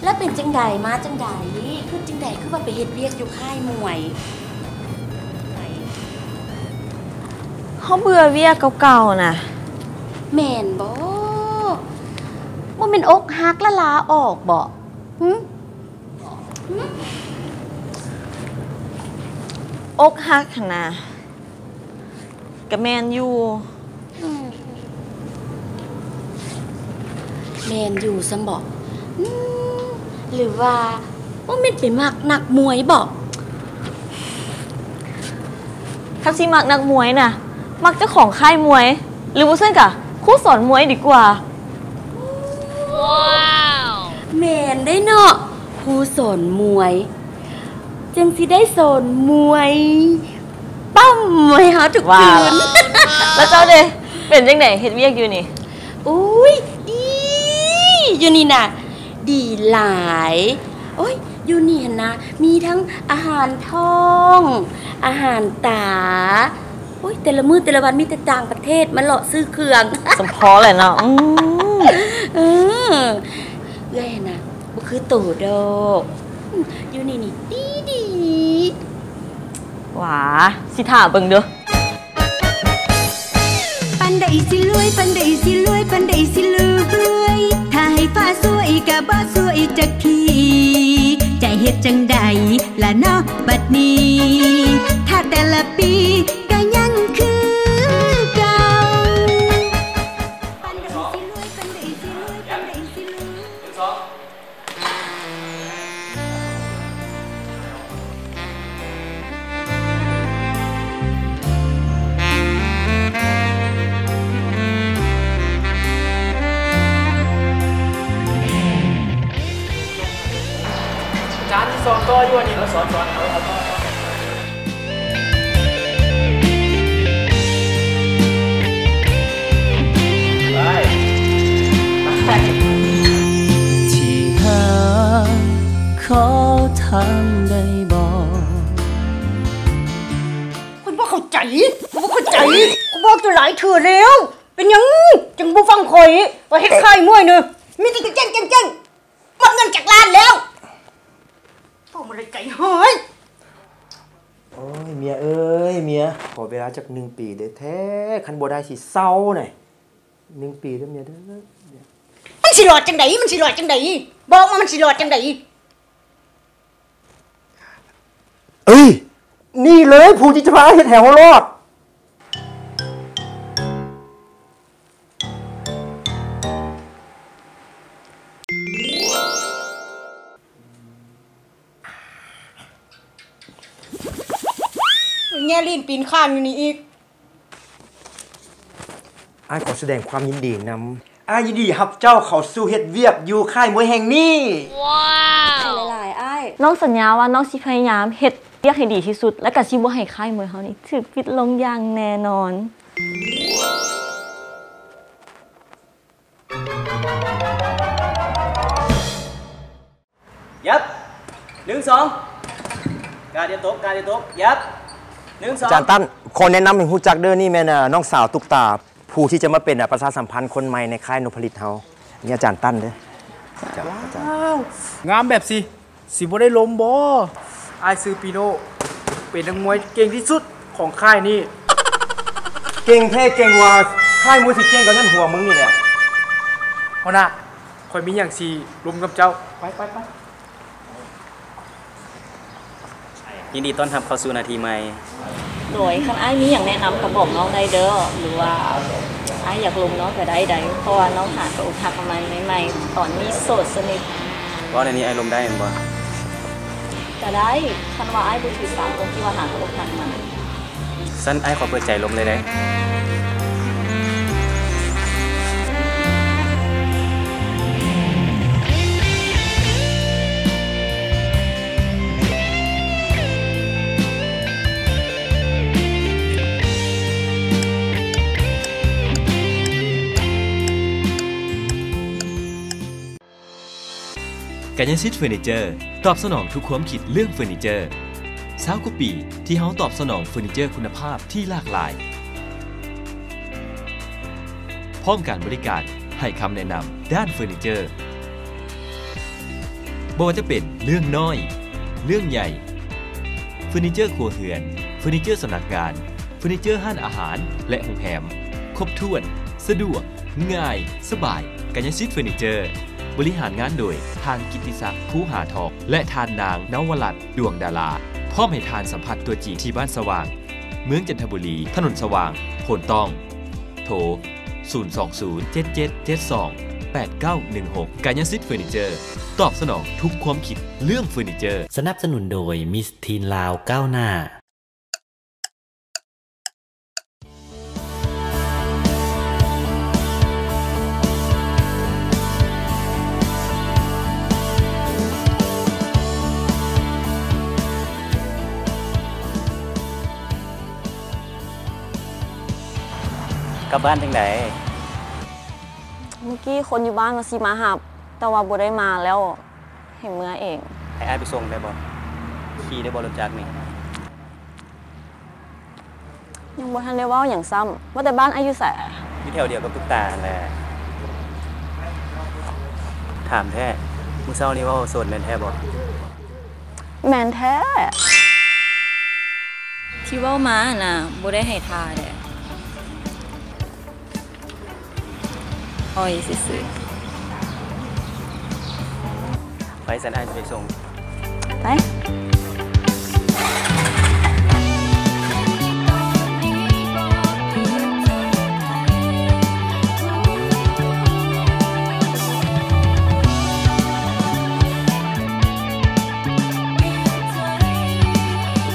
ແລ້ວເປັນຈັ່ງໃດ ມາຈັ່ງໃດ ຄິດຈັ່ງໃດ ຄືວ່າໄປເຮັດວຽກຢູ່ຄ້າຍມວຍ? ເຮົາເບື່ອວຽກເກົ່າໆນະ. ແມ່ນບໍ່? ບໍ່ແມ່ນອົກຫັກລະລາອອກບໍ? ຫຶ? ຫຶ? ອົກຫັກຫັ້ນນະ ກະແມ່ນຢູ່. ອືມ ແມ່ນຢູ່ຊັ້ນບໍ? ອືມ ຫຼືວ່າບໍ່ແມ່ນໄປມັກນັກມວຍບໍ? ຄັນຊິມັກນັກມວຍນະ ມັກເຈົ້າຂອງຄ້າຍມວຍ ຫຼືບໍ່ຊັ້ນກະຄູສອນມວຍດີກວ່າ. ວ້າວ ແມ່ນເດ້ເນາະ ຄູສອນມວຍ ຈັ່ງຊິໄດ້ສອນມວຍ ປ້ຳໃຫ້ເຮົາທຸກຄືນ. ແລ້ວເຈົ້າເດ ເປັນຈັ່ງໃດ ເຮັດວຽກຢູ່ນີ້? ໂອ້ຍ ດີ ຢູ່ນີ້ນະ ດີຫຼາຍ. ໂອ້ຍ ຢູ່ນີ້ຫັ້ນນະ ມີທັງອາຫານທ້ອງ ອາຫານຕາ. ໂອ້ຍ ແຕ່ລະມື້ແຕ່ລະວັນມີແຕ່ຕ່າງປະເທດມາເລາະຊື້ເຄື່ອງ. ສົມພໍແຫຼະເນາະ. ອືມ ເອີ ເອື້ອຍຫັ້ນນະ ບໍ່ຄືໂຕດອກ. ອືມ ຢູ່ນີ້ນີ້ດີໆ. ຫວາ ຊິຖ້າເບິ່ງເດີ້. ປານໃດຊິລວຍ ປານໃດຊິລວຍ ປານໃດຊິລວຍ ຖ້າໃຫ້ຟ້າຊ່ວຍກະບໍ່ຊ່ວຍຈັກທີ ຈະເຮັດຈັ່ງໃດລະເນາະບັດນີ້ ຖ້າແຕ່ລະປີກະຍັງຄືເກົ່າ. ປານໃດຊິລວຍ ປານໃດຊິລວຍ ປານໃດຊິລວຍ. ອາຈານຊິສອນຕໍ່ຢູ່ອັນນີ້ ເອົາ ສອນ ສອນ ເອົາ ເອົາ ເອົາ. ທີ່ຫາ ຂໍຖາມໄດ້ບໍ່? ຂ້ອຍບໍ່ເຂົ້າໃຈ ຂ້ອຍບໍ່ເຂົ້າໃຈ ຂ້ອຍບອກເຈົ້າຫຼາຍເທື່ອແລ້ວ ເປັນຫຍັງຈຶ່ງບໍ່ຟັງຂ້ອຍ ວ່າເຮັດຄ້າຍມວຍນະ ມີແຕ່ເຈັງໆໆ ໝົດເງິນຈັກລ້ານແລ້ວ ເວົ້າມາໄດ້ໄກເຮີ້ຍ. ໂອ້ຍ ເມຍເອີຍ ເມຍ ຂໍເວລາຈັກໜຶ່ງປີເດີ້ ແທ້ ຄັນບໍ່ໄດ້ຊິເຊົານະ ໜຶ່ງປີເດີ້ເມຍເດີ້. ມັນຊິລອດຈັ່ງໃດ ມັນຊິລອດຈັ່ງໃດ ບອກມາ ມັນຊິລອດຈັ່ງໃດ? ເອີຍ ນີ້ເລີຍ ຜູ້ທີ່ຈະພາເຮັດໃຫ້ເຮົາລອດ. ແຍ່ລີ້ນປີນຄ້າງຢູ່ນີ້ອີກ. ອ້າຍຂໍສະແດງຄວາມຍິນດີນຳ. ອ້າຍຍິນດີຮັບເຈົ້າເຂົ້າສູ່ເຮັດວຽກຢູ່ຄ້າຍມວຍແຫ່ງນີ້. ຂໍຂອບໃຈຫຼາຍໆ ອ້າຍ. ນ້ອງສັນຍາວ່ານ້ອງຊິພະຍາຍາມເຮັດວຽກໃຫ້ດີທີ່ສຸດ ແລະ ກະຊິບໍ່ໃຫ້ຄ້າຍມວຍເຮົານີ້ຖືກປິດລົງຢ່າງແນ່ນອນ. ຢັບ ໜຶ່ງ ສອງ ກາດຢ່າຕົກ ກາດຢ່າຕົກ ຢັບ ໜຶ່ງ ສອງ. ອາຈານຕັນ ຂໍແນະນຳໃຫ້ຮູ້ຈັກເດີ້ ນີ້ແມ່ນ ເອີ ນ້ອງສາວຕຸກຕາ ຜູ້ທີ່ຈະມາເປັນ ເອີ ປະຊາສຳພັນຄົນໃໝ່ໃນຄ້າຍນົບຜະລິດເຮົາ. ນີ້ອາຈານຕັນເດີ້. ອາຈານ ອາຈານ. ວ້າວ ງາມແບບຊີ້ ຊິບໍ່ໄດ້ລົມບໍ? ອ້າຍຊື່ປີໂນ ເປັນນັກມວຍເກັ່ງທີ່ສຸດຂອງຄ້າຍນີ້. ເກັ່ງແທ້ເກັ່ງວ່າ ຄ້າຍມວຍຊິເກັ່ງກໍຍ້ອນຫົວມຶງນີ້ແຫຼະ. ຫົວໜ້າ ຂ້ອຍມີຫຍັງຊິລົມກັບເຈົ້າ. ໄປ ໄປ ໄປ. ຍິນດີຕ້ອນຮັບເຂົ້າສູ່ໜ້າທີ່ໃໝ່. ໂດຍ ຄັນອ້າຍມີຫຍັງແນະນຳກໍບອກນ້ອງໄດ້ເດີ້ ຫຼືວ່າອ້າຍຢາກລົມນ້ອງກໍໄດ້ໃດ໋ ເພາະວ່ານ້ອງຫາກໍອົກຫັກມາໃໝ່ໆ ຕອນນີ້ໂສດສະໜິດ. ເວົ້າແນວນີ້ອ້າຍລົມໄດ້ແມ່ນບໍ່? ກໍໄດ້ ຄັນວ່າອ້າຍບໍ່ຖືກຕາມຄົນທີ່ວ່າຫາກໍອົກຫັກມາ. ຊັ້ນອ້າຍຂໍເປີດໃຈລົມເລີຍເດ້. ກາຍະສິດເຟີນີເຈີ ຕອບສະໜອງທຸກຄວາມຄິດເລື່ອງເຟີນີເຈີ. ຊາວກວ່າປີທີ່ເຮົາຕອບສະໜອງເຟີນີເຈີຄຸນນະພາບທີ່ຫຼາກຫຼາຍ ພ້ອມການບໍລິການໃຫ້ຄຳແນະນຳດ້ານເຟີນີເຈີ. ບໍ່ວ່າຈະເປັນເລື່ອງນ້ອຍ, ເລື່ອງໃຫຍ່, ເຟີນີເຈີຄົວເຮືອນ, ເຟີນີເຈີສຳນັກງານ, ເຟີນີເຈີຮ້ານອາຫານ ແລະ ໂຮງແຮມ, ຄົບຖ້ວນ, ສະດວກ, ງ່າຍ, ສະບາຍ. ກາຍະສິດເຟີນີເຈີ ບໍລິຫານງານໂດຍ ທ່ານ ກິດຕິສັກ ຄູຫາທອງ ແລະ ທ່ານນາງ ນະວະລັດ ດວງດາລາ. ພ້ອມໃຫ້ທ່ານສຳຜັດຕົວຈິງທີ່ບ້ານສະຫວ່າງ, ເມືອງຈັນທະບູລີ, ຖະໜົນສະຫວ່າງ, ໂພນຕ້ອງ. ໂທ ສູນສອງສູນ ເຈັດເຈັດເຈັດສອງ ແປດເກົ້າໜຶ່ງຫົກ. ກາຍະສິດເຟີນີເຈີ ຕອບສະໜອງທຸກຄວາມຄິດເລື່ອງເຟີນີເຈີ. ສະໜັບສະໜູນໂດຍ ມິສທີນລາວກ້າວໜ້າ. ກັບບ້ານຈັ່ງໃດ? ມື້ກີ້ຄົນຢູ່ບ້ານວ່າຊິມາຮັບ, ແຕ່ວ່າບໍ່ໄດ້ມາແລ້ວ, ໃຫ້ເມືອເອງ. ໃຫ້ອ້າຍໄປສົ່ງໄດ້ບໍ່? ຂີ່ໄດ້ບໍ່ລົດຈັກນີ້? ຍັງບໍ່ທັນໄດ້ເວົ້າຫຍັງຊ້ຳ, ວ່າແຕ່ບ້ານອ້າຍຢູ່ໃສ? ຢູ່ແຖວດຽວກັບຕຸກຕາຫັ້ນແຫຼະ. ຖາມແທ້, ມື້ເຊົ້ານີ້ເວົ້າໂສດແມ່ນແທ້ບໍ່? ແມ່ນແທ້. ທີ່ເວົ້າມາຫັ້ນນະ ບໍ່ໄດ້ໃຫ້ທ່າເດ້. ອ້ອຍຊື່ໆ. ໄປ ຊັ້ນອ້າຍຊິໄປສົ່ງ. ໄປ.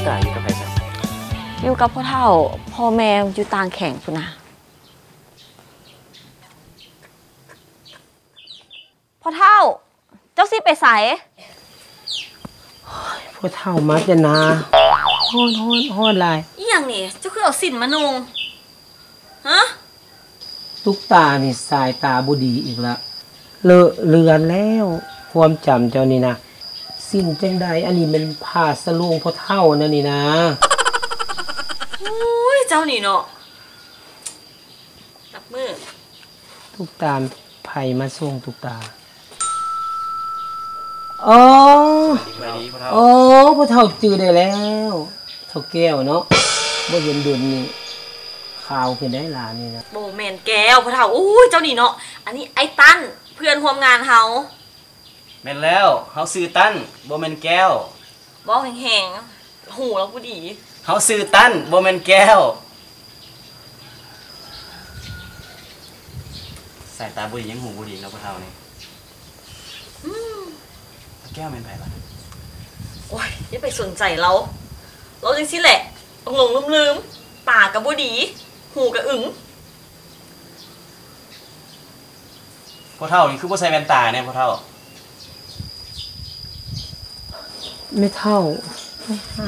ຕາຢູ່ກັບໃຜຊັ້ນ? ຢູ່ກັບພໍ່ເຖົ້າ, ພໍ່ແມ່ຢູ່ຕ່າງແຂວງພຸ້ນນະ. ພໍ່ເຖົ້າ, ເຈົ້າຊິໄປໃສ? ໂອ້ຍ ພໍ່ເຖົ້າມາແຕ່ນາ, ຮ້ອນ ຮ້ອນ ຮ້ອນຫຼາຍ. ອີ່ຫຍັງນີ້? ເຈົ້າຄືເອົາສິ້ນມານຸ່ງ? ຮະ? ຕຸກຕານີ້ສາຍຕາບໍ່ດີອີກລະ, ເລາະເລືອນແລ້ວ ຄວາມຈຳເຈົ້ານີ້ນະ. ສິ້ນຈັ່ງໃດ? ອັນນີ້ແມ່ນຜ້າສະໂລງພໍ່ເຖົ້ານັ້ນນີ້ນາ. ໂອ້ຍ ເຈົ້ານີ້ເນາະ. ນັບມື້. ຕຸກຕາ, ໃຜມາສົ່ງຕຸກຕາ? ອໍ ສະບາຍດີພໍ່ເຖົ້າ. ອໍ ພໍ່ເຖົ້າຈື່ໄດ້ແລ້ວ, ເຖົ້າແກ້ວເນາະ. ບໍ່ເຫັນດົນນີ້, ຂາວຂຶ້ນໄດ໋ຫຼານນີ້ນະ. ບໍ່ແມ່ນແກ້ວພໍ່ເຖົ້າ. ໂອ້ຍ ເຈົ້ານີ້ເນາະ. ອັນນີ້ອ້າຍຕັນ, ເພື່ອນຮ່ວມງານເຮົາ. ແມ່ນແລ້ວ, ເຮົາຊື່ຕັນ, ບໍ່ແມ່ນແກ້ວ. ເວົ້າແຮງໆ, ຫູລາວບໍ່ດີ. ເຮົາຊື່ຕັນ, ບໍ່ແມ່ນແກ້ວ. ສາຍຕາບໍ່ດີ ຍັງຫູບໍ່ດີເນາະ ຜູ້ເຖົ້ານີ້. ອືມ ແກ້ວແມ່ນໃຜລະ? ໂອ້ຍ ຢ່າໄປສົນໃຈລາວ, ລາວຈັ່ງຊີ້ແຫຼະ, ຫຼົງໆລືມໆ, ຕາກໍບໍ່ດີ, ຫູກໍອຶງ. ພໍ່ເຖົ້ານີ້ຄືບໍ່ໃສ່ແວ່ນຕາແດ່ ພໍ່ເຖົ້າ? ແມ່ເຖົ້າ,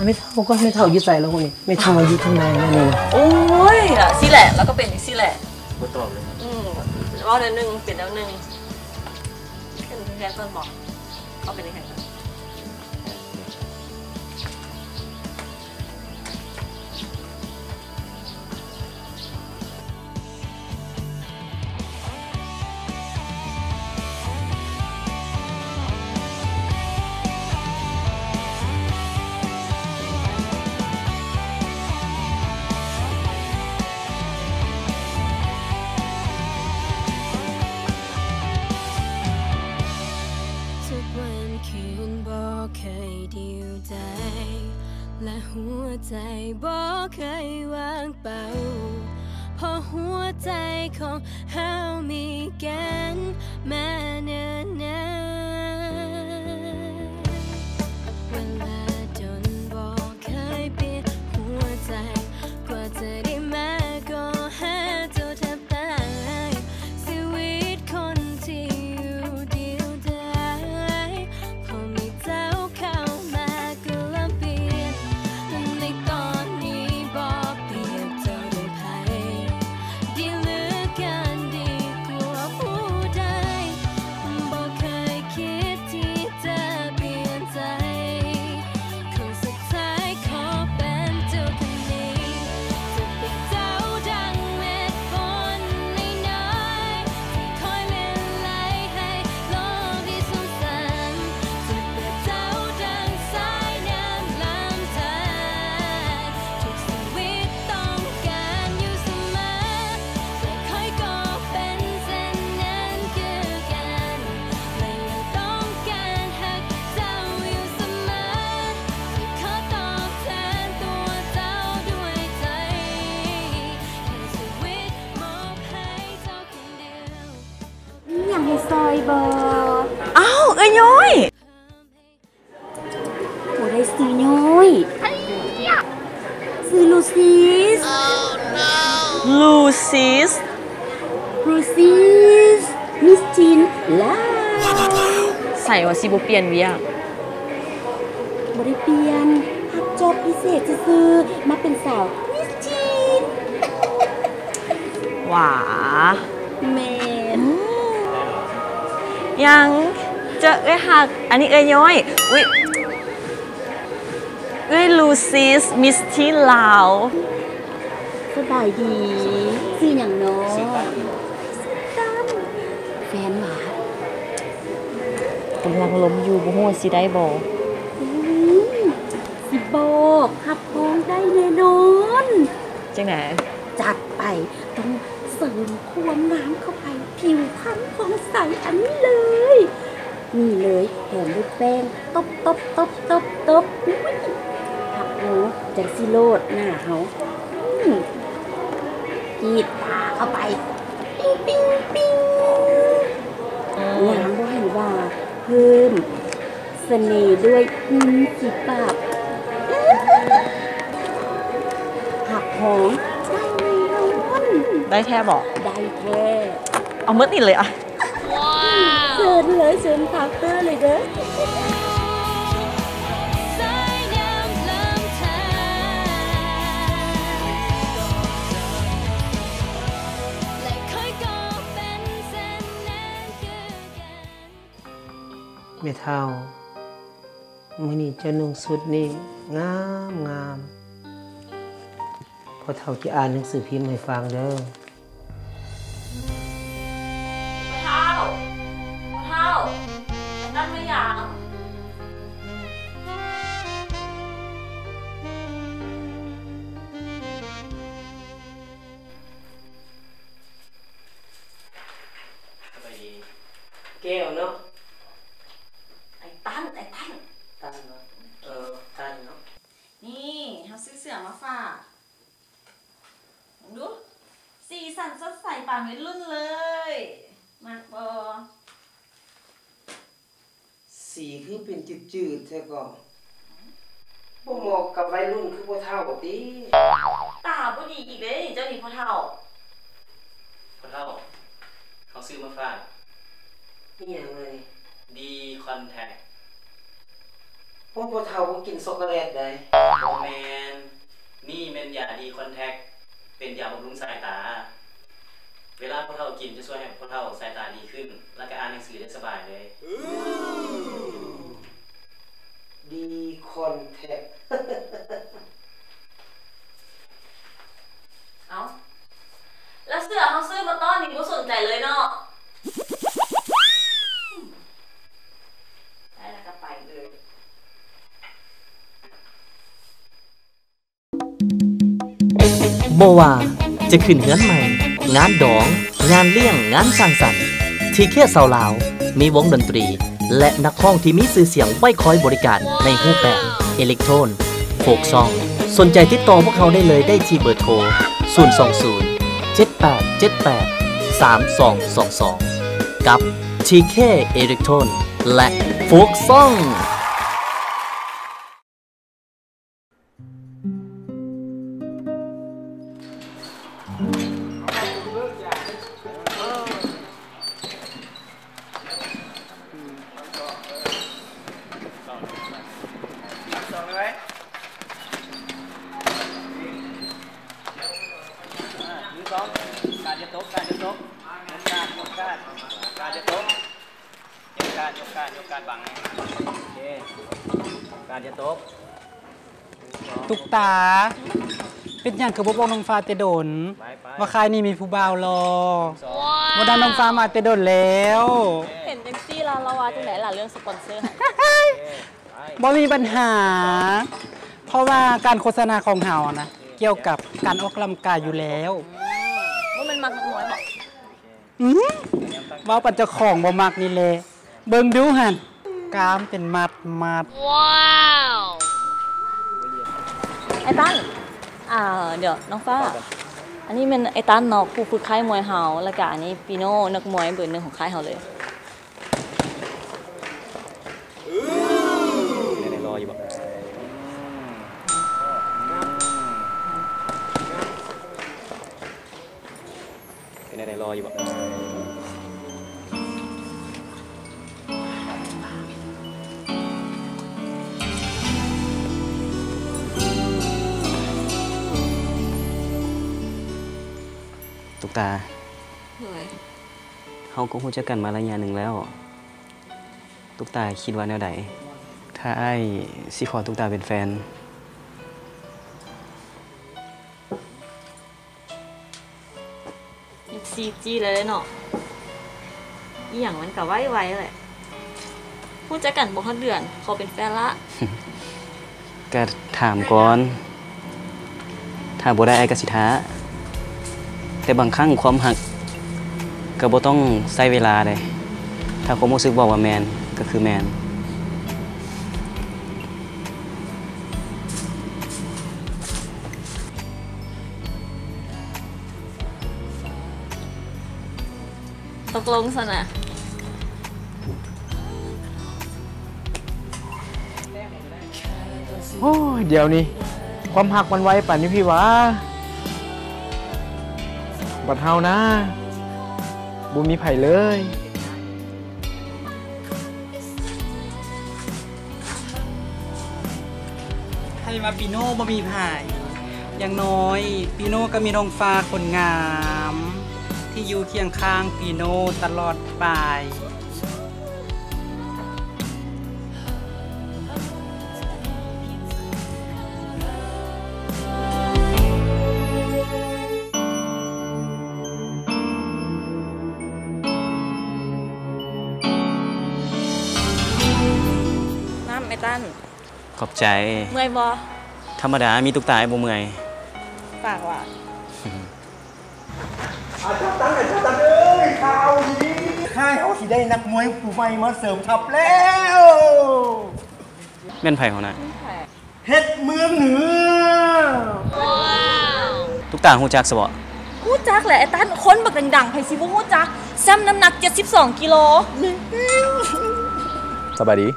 ແມ່ເຖົ້າກໍ ແມ່ເຖົ້າຢູ່ໃສລະນີ້? ແມ່ເຖົ້າຢູ່ທາງໃດແລ້ວນີ້? ໂອ້ຍ ຊີ້ແຫຼະ, ລາວກໍເປັນຈັ່ງຊີ້ແຫຼະ. ບໍ່ຕອບເລີຍ. ອືມ ເວົ້າແນວໜຶ່ງ ເປັນແນວໜຶ່ງ. ເປັນແນວໃດເພິ່ນບອກ ເຮົາເປັນຈັ່ງໃດ? ທຸກວັນຄືນບໍ່ເຄີຍດິວດາຍ ແລະຫົວໃຈບໍ່ເຄີຍວ່າງເປົ່າ ເພາະຫົວໃຈຂອງເຮົາມີກັນມາເນີນນານ. ເວລາດົນບໍ່ເຄີຍປ່ຽນຫົວໃຈ ກວ່າຈະໄດ້ມາກໍຫາເຈົ້າແທບຕາຍ. ຊີວິດຄົນທີ່ຢູ່ດຽວດາຍ ພໍມີເຈົ້າເຂົ້າມາກໍລະປ່ຽນ. ໃນຕອນນີ້ບໍ່ປ່ຽນເຈົ້າດ້ວຍໃຜ ທີ່ເຫຼືອກັນ ໃຫ້ຊ່ອຍບໍ່? ອ້າວ ເອື້ອຍຍ້ອຍ! ບໍ່ໄດ້ຊື່ຍ້ອຍ ຊື່ລູຊີສ. ລູຊີສ? ລູຊີສ ມິສທີນລາວ. ໃສວ່າຊິບໍ່ປ່ຽນວຽກ? ບໍ່ໄດ້ປ່ຽນ, ຮັບຈອບພິເສດຊື່ໆ ມາເປັນສາວມິສທີນ. ຫວາ ແມ່ນ. ອືມ ຍັງ ເຈີເອື້ອຍຮັກ ອັນນີ້ເອື້ອຍຍ້ອຍ. ອຸ້ຍ ເອື້ອຍລູຊີສ ມິສທີນລາວ. ສະບາຍດີ. ຊື່ຫຍັງເນາະ? ຊື່ຕັ້ມ. ແຟນຫວາ? ກຳລັງລົມຢູ່ ບໍ່ຮູ້ວ່າຊິໄດ້ບໍ່. ອືມ ຊິບອກ ຮັບຮອງໄດ້ແນ່ນອນ. ຈັ່ງໃດ? ຈັດໄປ. ຕ້ອງເສີມຄວາມງາມເຂົ້າໄປ, ຜິວພັນຜ່ອງໃສອັນນີ້ເລີຍ. ນີ້ເລີຍ, ແຖມດ້ວຍແປ້ງ ຕົບໆໆໆໆ. ອຸ້ຍ ຮັບຮູ້ ຈັ່ງຊິໂລດໜ້າເຮົາ. ອືມ ກີດຕາເຂົ້າໄປ ປິງ ປິງ ປິງ. ງາມບໍ່ເຫັນຫວາ? ເພີ່ມ ສະເໜ່ດ້ວຍຮິມຝີປາກ. ຮັບຮອງໄດ້ແນ່ນອນ. ໄດ້ແທ້ບໍ່? ໄດ້ແທ້. ເອົາໝົດນີ້ເລີຍອະ. ເຊີນເລີຍ, ເຊີນພາເຕີເລີຍເດີ້. ແມ່ເຖົ້າ, ມື້ນີ້ເຈົ້ານຸ່ງຊຸດນີ້ງາມໆ. ພໍ່ເຖົ້າຈະອ່ານໜັງສືພິມໃຫ້ຟັງເດີ້. ພໍ່ເຖົ້າ, ພໍ່ເຖົ້າ, ນັ່ງໄດ້ຫຍັງ? ສະບາຍດີ. ແກ້ວເນາະ? ໄອ້ຕັນ, ໄອ້ຕັນ. ຕັນເນາະ? ເອີ, ຕັນເນາະ. ນີ້ ເຮົາຊື້ເສື້ອມາຝາກ. ເບິ່ງດູ, ສີສັນສົດໃສປານໄວລຸ້ນເລີຍ. ມັກບໍ່? ສີຄືເປັນຈືດໆແທ້ກໍ. ບໍ່ເໝາະກັບໄວລຸ້ນຄືພໍ່ເຖົ້າຕິ? ຕາບໍ່ດີອີກເດ້ເຈົ້ານີ້ພໍ່ເຖົ້າ. ພໍ່ເຖົ້າ, ເຮົາຊື້ມາຝາກ. ອີຫຍັງລະນີ້? ດີຄອນແທັກ. ໂອ້ ພໍ່ເຖົ້າບໍ່ກິນຊັອກໂກແລັດໃດ໋. ບໍ່ແມ່ນ, ນີ້ແມ່ນຢາດີຄອນແທັກ, ເປັນຢາບຳລຸງສາຍຕາ. ເວລາພໍ່ເຖົ້າກິນຈະຊ່ວຍໃຫ້ພໍ່ເຖົ້າສາຍຕາດີຂຶ້ນ ແລ້ວກໍອ່ານໜັງສືໄດ້ສະບາຍເລີຍ. ດີຄອນແທັກ. ເອົ້າ ແລ້ວເສື້ອເຮົາຊື້ມາຕ້ອນນີ້ບໍ່ສົນໃຈເລີຍເນາະ. ໄດ້ແລ້ວກໍໄປເລີຍ. ບໍ່ວ່າຈະຂຶ້ນເຮືອນໃໝ່, ງານດອງ, ງານລ້ຽງ, ງານສັງສັນ, ທີເຄ ຊາວລາວ ມີວົງດົນຕີ ແລະ ນັກຮ້ອງທີ່ມີຊື່ສຽງໄວ້ຄອຍບໍລິການໃນຮູບແບບເອເລັກໂທນ, ໂຟກຊອງ. ສົນໃຈຕິດຕໍ່ພວກເຮົາໄດ້ເລີຍ ໄດ້ທີ່ເບີໂທ ສູນສອງສູນ ເຈັດແປດເຈັດແປດ ສາມສອງສອງສອງ ກັບ ທີເຄ ເອເລັກໂທນ ແລະ ໂຟກຊອງ. ກາດຢ່າຕົກ ກາດຢ່າຕົກ ກາດ ກາດ ກາດຢ່າຕົກ. ຍົກກາດ ຍົກກາດ ຍົກກາດບັງແນ່. ໂອເຄ ກາດຢ່າຕົກ. ຕຸກຕາ ເປັນຫຍັງຄືບໍ່ບອກນ້ອງຟ້າແຕ່ດົນ ໄປ ໄປ ວ່າຄ້າຍນີ້ມີຜູ້ບ່າວຫຼໍ່? ບໍ່ໄດ້ນ້ອງຟ້າມາແຕ່ດົນແລ້ວ. ເຫັນຈັ່ງຊີ້ລະ ລາວວ່າຈັ່ງໃດລະ ເລື່ອງສະປອນເຊີ? ໂອເຄ ໄປ ບໍ່ມີບັນຫາ ເພາະວ່າການໂຄສະນາຂອງເຮົານະ ກ່ຽວກັບການອອກກຳລັງກາຍຢູ່ແລ້ວ. ບໍ່ແມ່ນມັກນັກມວຍບໍ? ອື ເວົ້າປານເຈົ້າຂອງບໍ່ມັກນີ້ແຫຼະ. ເບິ່ງດູຫັ້ນ ກ້າມເປັນມັດໆ. ວ້າວ ໄອ້ຕັນ ອ່າ ດຽວ ນ້ອງຟ້າ ອັນນີ້ແມ່ນໄອ້ຕັນເນາະ ຜູ້ຝຶກຄ້າຍມວຍເຮົາ ແລ້ວກະອັນນີ້ປີໂນ່ ນັກມວຍເບີໜຶ່ງຂອງຄ້າຍເຮົາເລີຍ. ແນວໃດ ລໍຢູ່ບໍ່? ຕຸກຕາ. ໂດຍ. ເຮົາກໍຮູ້ຈັກກັນມາໄລຍະໜຶ່ງແລ້ວ. ຕຸກຕາຄິດວ່າແນວໃດ ຖ້າອ້າຍຊິຂໍຕຸກຕາເປັນແຟນ? ຍຸກສີ່ຈີ ແລ້ວເນາະ ອີ່ຫຍັງມັນກະໄວໆແຫຼະ. ຮູ້ຈັກກັນບໍ່ຮອດເດືອນ ຂໍເປັນແຟນລະ. ກະຖາມກ່ອນ ຖ້າບໍ່ໄດ້ອ້າຍກະຊິຖ້າ. ແຕ່ບາງຄັ້ງຄວາມຮັກກະບໍ່ຕ້ອງໃຊ້ເວລາເດ້ ຖ້າຄວາມຮູ້ສຶກບອກວ່າແມ່ນ ກະຄືແມ່ນ. ຕົກລົງຊັ້ນນະ. ໂອ້ຍ ດຽວນີ້ຄວາມຮັກມັນໄວປານນີ້ພີ້ຫວາ ບັດເຮົານະ ບໍ່ມີໃຜເລີຍ. ໃຜວ່າປີໂນ່ບໍ່ມີໃຜ? ຢ່າງໜ້ອຍປີໂນ່ກໍມີນ້ອງຟ້າຄົນງາມ ທີ່ຢູ່ຄຽງຂ້າງປີໂນ່ຕະຫຼອດໄປ. ນ້ຳ ໄອ້ຕັນ. ຂອບໃຈ. ເມື່ອຍບໍ່? ທຳມະດາ ມີຕຸກຕາໃຫ້ບໍ່ເມື່ອຍ. ປາກຫວານ. ອາຈານຕັນ ອາຈານຕັນເອີຍ ຂ່າວດີ ຄ້າຍເຮົາຊິໄດ້ນັກມວຍຜູ້ໃໝ່ມາເສີມທັບແລ້ວ. ແມ່ນໃຜຫົວໜ້າ? ເພັດເມືອງເໜືອ. ຕຸກຕາຮູ້ຈັກຊະບໍ? ຮູ້ຈັກແຫຼະ ໄອ້ຕັນ ຄົນບັກດັງໆ ໃຜຊິບໍ່ຮູ້ຈັກ ແຊມນ້ຳໜັກເຈັດສິບສອງກິໂລ. ສະບາຍດີ.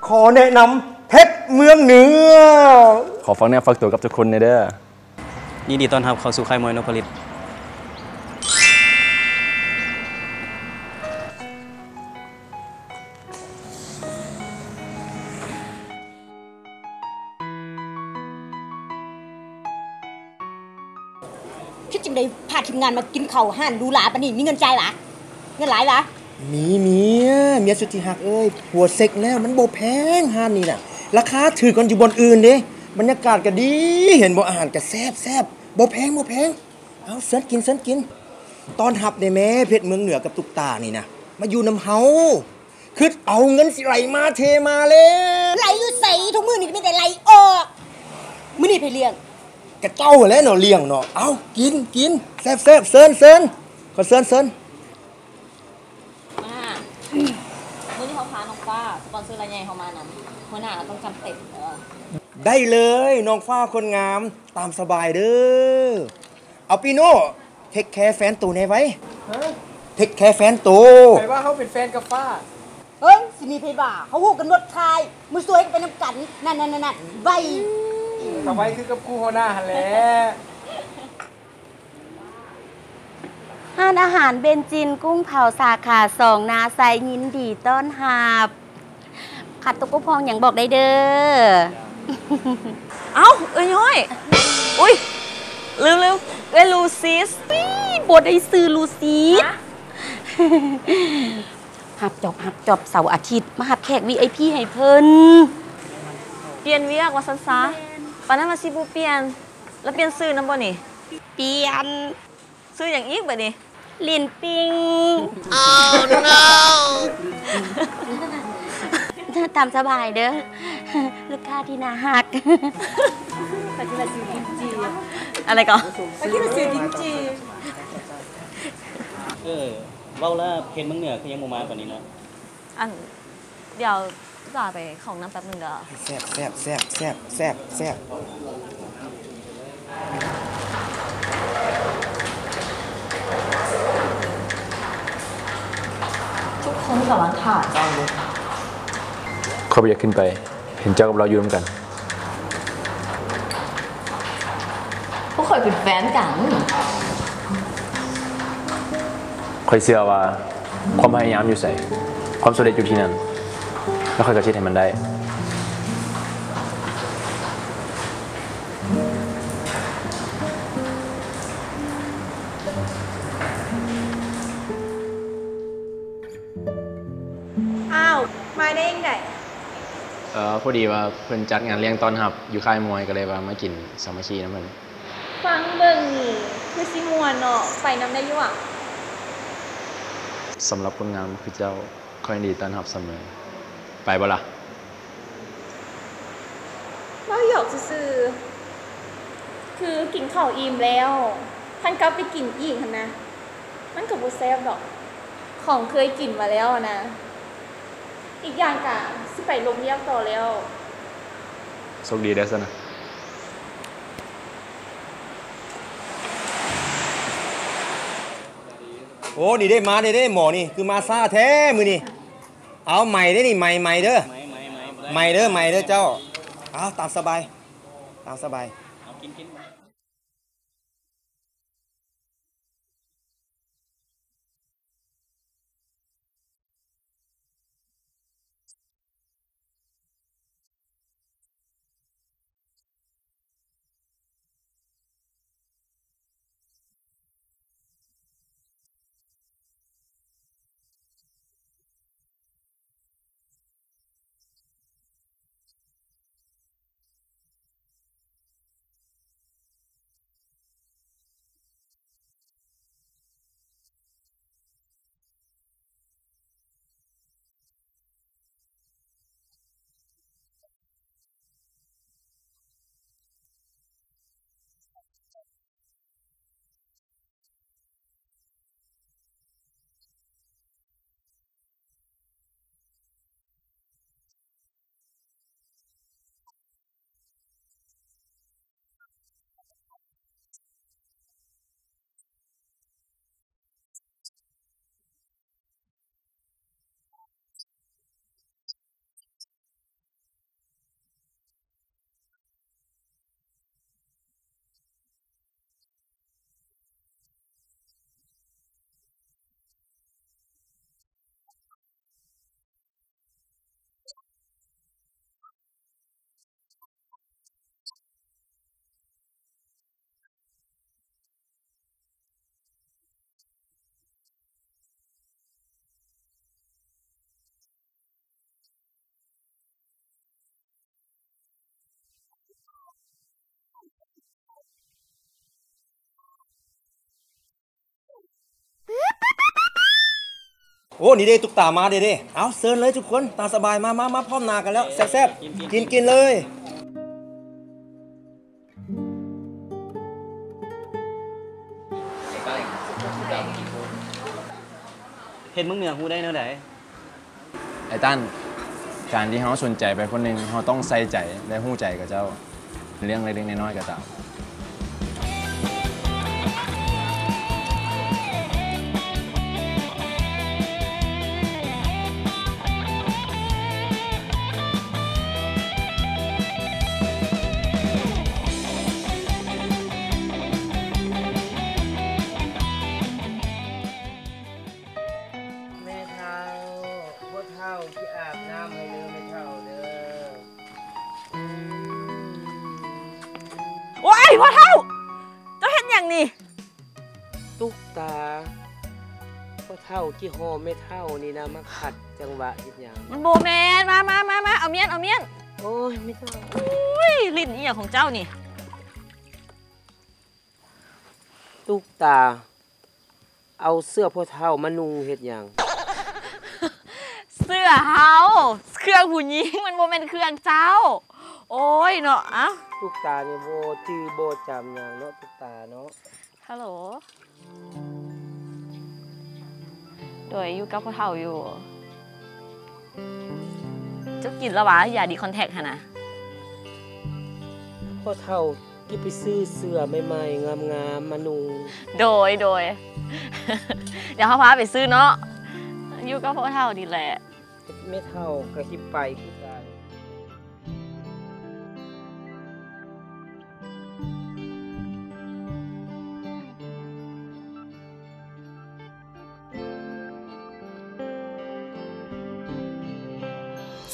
ຂໍແນະນຳ ເພັດເມືອງເໜືອ. ຂໍຝາກເນື້ອຝາກຕົວກັບທຸກຄົນແດ່ເດີ. ຍິນດີຕ້ອນຮັບເຂົ້າສູ່ຄ້າຍມວຍນົບຜະລິດ. ຄິດຈັ່ງໃດພາທີມງານມາກິນເຂົ້າຮ້ານຫຼູຫຼາປານນີ້? ມີເງິນຈ່າຍຫວາ? ເງິນຫຼາຍຫວາ? ມີ ເມຍ ເມຍສຸດທີ່ຮັກເອີຍ ຜົວເຊັກແລ້ວ ມັນບໍ່ແພງ ຮ້ານນີ້ນະ ລາຄາຖືກກວ່າຢູ່ບ່ອນອື່ນເດ້ ບັນຍາກາດກະດີ ເຫັນບໍ່ ອາຫານກະແຊບໆ ບໍ່ແພງ ບໍ່ແພງ. ເອົາ ເຊີນກິນ ເຊີນກິນ. ຕ້ອນຮັບແດ່ແມ້ ເພັດເມືອງເໜືອກັບຕຸກຕານີ້ນະ ມາຢູ່ນຳເຮົາ. ຄຶດເອົາເງິນຊິໄຫຼມາເທມາແລ້ວ. ໄຫຼຢູ່ໃສ? ທຸກມື້ນີ້ມີແຕ່ໄຫຼອອກ. ມື້ນີ້ໃຜລ້ຽງ? ກະເຈົ້າຫັ້ນແຫຼະເນາະລ້ຽງເນາະ. ເອົາ ກິນ ກິນ ແຊບໆ. ເຊີນ ເຊີນ ຂໍເຊີນ ເຊີນ. ມາ ມື້ນີ້ເຮົາພານ້ອງຟ້າ ສະປອນເຊີລາຍໃຫຍ່ເຮົາມານຳ ຫົວໜ້າຕ້ອງຈຳເຕັມເດີ. ໄດ້ເລີຍ ນ້ອງຟ້າຄົນງາມ ຕາມສະບາຍເດີ. ເອົາ ປີໂນ່ ເທັກແຄແຟນໂຕແດ່ໄວ. ເທັກແຄແຟນໂຕ. ໃຜວ່າເຮົາເປັນແຟນກັບຟ້າ? ເອີຍ ຊິມີໃຜວ່າ? ເຮົາຮູ້ກັນໝົດຄ້າຍ ມື້ສວຍກໍໄປນຳກັນ. ນັ້ນໆໆໆ ໄວ. ກະໄວຄືກັບຄູ່ຫົວໜ້າຫັ້ນແຫຼະ. ຮ້ານອາຫານເບັນຈິນ ກຸ້ງເຜົາ ສາຂາສອງ ນາໄຊ ຍິນດີຕ້ອນຮັບ. ຂາດຕົກບົກຜ່ອງຫຍັງບອກໄດ້ເດີ. ເອົ້າ ເອື້ອຍຍ້ອຍ ອຸ້ຍ ລືມໆ ເອື້ອຍລູຊິສ. ບໍ່ໄດ້ຊື່ລູຊິສ. ຮັບຈອບ ຮັບຈອບ ເສົາອາທິດມາຮັບແຂກ ວີໄອພີ ໃຫ້ເພິ່ນ. ປ່ຽນວຽກວ່າຊັ້ນຊະ. ປານນັ້ນວ່າຊິບໍ່ປ່ຽນ ລະປ່ຽນຊື່ນຳບໍ່ນີ້? ປ່ຽນ. ຊື່ຫຍັງອີກບາດນີ້? ລິນປິງ. Oh no! ຕາມສະບາຍເດີ ລູກຄ້າທີ່ໜ້າຮັກ. ປະຕິບັດຊື່ກິນຈີ. ອັນໃດກໍ? ປະຕິບັດຊື່ກິນຈີ. ເອີ ເວົ້າລະ ເພັດເມືອງເໜືອຄືຍັງບໍ່ມາປານນີ້ເນາະ? ອັນ ດຽວຈະໄປເຂົ້າຫ້ອງນ້ຳແປັບໜຶ່ງເດີ. ແຊບ ແຊບ ແຊບ ແຊບ ແຊບ ແຊບ. ທຸກຄົນກຳລັງຖ້າເຈົ້າຢູ່. ຂ້ອຍບໍ່ຢາກຂຶ້ນໄປ ເຫັນເຈົ້າກັບລາວຢູ່ນຳກັນ. ພວກຂ້ອຍເປັນແຟນກັນ. ຂ້ອຍເຊື່ອວ່າຄວາມພະຍາຍາມຢູ່ໃສ, ຄວາມສຳເລັດຢູ່ທີ່ນັ້ນ, ແລ້ວຂ້ອຍກໍຊິເຮັດໃຫ້ມັນໄດ້. ອ້າວ ມາໄດ້ຈັ່ງໃດ? ເອີ ພໍດີວ່າເພິ່ນຈັດງານລ້ຽງຕ້ອນຮັບຢູ່ຄ້າຍມວຍ ກໍເລີຍວ່າມາກິນສາມັກຄີນຳເພິ່ນ. ຟັງເບິ່ງນີ້ຄືຊິມ່ວນເນາະ, ໄປນຳໄດ້ຢູ່ຫວາ? ສຳລັບຄົນງາມຄືເຈົ້າ, ຂ້ອຍຍິນດີຕ້ອນຮັບສະເໝີ. ໄປບໍ່ລະ? ເວົ້າຫຍອກຊື່ໆ, ຄືກິນເຂົ້າອີ່ມແລ້ວ ຄັນກັບໄປກິນອີກຫັ້ນນະ ມັນກໍບໍ່ແຊບດອກ, ຂອງເຄີຍກິນມາແລ້ວນະ. ອີກຢ່າງກະຊິໄປລົງວຽກຕໍ່ແລ້ວ. ໂຊກດີເດີ້ຊັ້ນນະ. ໂອ້ ນີ້ເດ້ ມາເດ້ ເດ້ ໝໍນີ້ ຄືມາຊ້າແທ້ມື້ນີ້. ເອົາ ໃໝ່ເດ້ນີ້ ໃໝ່ ໃໝ່ເດີ້ ໃໝ່ ໃໝ່ ໃໝ່ເດີ້ ໃໝ່ເດີ້ເຈົ້າ. ເອົາ ຕາມສະບາຍ ຕາມສະບາຍ. ເອົາ ກິນ ກິນ. ໂອ້ ນີ້ເດ້ ຕຸກຕາມາເດ້ເດ້. ເອົາ ເຊີນເລີຍທຸກຄົນ ຕາມສະບາຍ. ມາ ມາ ມາ ພ້ອມໜ້າກັນແລ້ວ ແຊບໆ ກິນ ກິນເລີຍ. ເຫັນເມືອງເໜືອຮູ້ໄດ້ແນວໃດ? ໄອ້ຕັນ, ການທີ່ເຮົາສົນໃຈໃຜຄົນໜຶ່ງ, ເຮົາຕ້ອງໃສ່ໃຈ ແລະ ຮູ້ໃຈກັບເຈົ້າ, ເລື່ອງເລັກໆນ້ອຍໆກໍຕາມ. ແມ່ເຖົ້າ, ພໍ່ເຖົ້າຊິອາບນ້ຳໃຫ້ເດີແມ່ເຖົ້າເດີ. ໂອ້ຍ ພໍ່ເຖົ້າ! ເຈົ້າເຮັດຫຍັງນີ້? ຕຸກຕາ, ພໍ່ເຖົ້າຂີ້ຫໍ່ແມ່ເຖົ້ານີ້ນະ ມາຂັດຈັງຫວະເຮັດຫຍັງ? ມັນບໍ່ແມ່ນ, ມາ ມາ ມາ ມາ ເອົາມ້ຽນ ເອົາມ້ຽນ. ໂອ້ຍ ແມ່ເຖົ້າ. ອຸ້ຍ ຫຼິ້ນອີ່ຫຍັງຂອງເຈົ້ານີ້? ຕຸກຕາ, ເອົາເສື້ອພໍ່ເຖົ້າມານຸ່ງເຮັດຫຍັງ? ເສື້ອເຮົາ, ເຄື່ອງຜູ້ຍິງ, ມັນບໍ່ແມ່ນເຄື່ອງເຈົ້າ. ໂອ້ຍເນາະ, ເອົ້າ. ຕຸກຕານີ້ບໍ່ຈື່ບໍ່ຈຳຫຍັງເນາະ ຕຸກຕາເນາະ. ຮັລໂຫຼ. ໂດຍ ຢູ່ກັບພໍ່ເຖົ້າຢູ່. ເຈົ້າກິນແລ້ວຫວາ ຢາດີຄອນແທັກຫັ້ນນະ? ພໍ່ເຖົ້າ ກິບໄປຊື້ເສື້ອໃໝ່ໆງາມໆມານຸ່ງ. ໂດຍ ໂດຍ. ດຽວເຮົາພາໄປຊື້ເນາະ. ຢູ່ກັບພໍ່ເຖົ້ານີ້ແຫຼະ. ແມ່ເຖົ້າກໍຊິໄປຄືກັນ.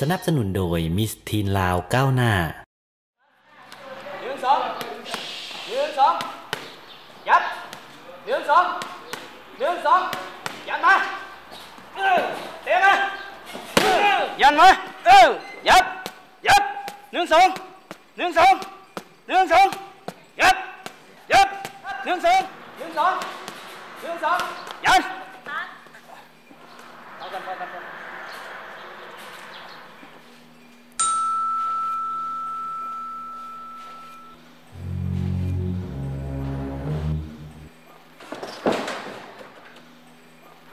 ສະໜັບສະໜູນໂດຍ ມິສທີນລາວກ້າວໜ້າ. ໜຶ່ງ ສອງ ໜຶ່ງ ສອງ ຍັບ ໜຶ່ງ ສອງ ໜຶ່ງ ສອງ ຍັບມາ ເອີ ເຕະມາ ເອີ ຍັບມາ ເອີ ຍັບ ຍັບ ໜຶ່ງ ສອງ ໜຶ່ງ ສອງ ໜຶ່ງ ສອງ ຍັບ ຍັບ ໜຶ່ງ ສອງ ໜຶ່ງ ສອງ ໜຶ່ງ ສອງ ຍັບ.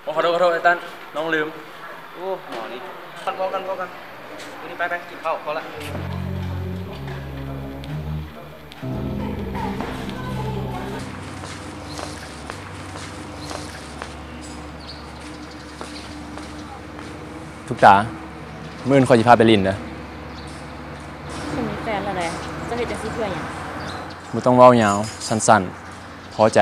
ໂອ້ ຂໍໂທດ ຂໍໂທດ ໄອ້ຕັນ ນ້ອງລືມ. ໂອ້ ໝໍນີ້ ກັນ ພໍກັນ ພໍກັນ ມື້ນີ້ໄປ ໄປ ກິນເຂົ້າ ພໍລະ. ທຸກຕາ ມື້ອື່ນຂ້ອຍຊິພາໄປຫຼິ້ນເດີ. ຂ້ອຍມີແຟນແລ້ວເດ້ ເຈົ້າເຮັດຈັ່ງຊີ້ເພື່ອຫຍັງ? ບໍ່ຕ້ອງເວົ້າຍາວ ສັ້ນໆ ພໍໃຈ.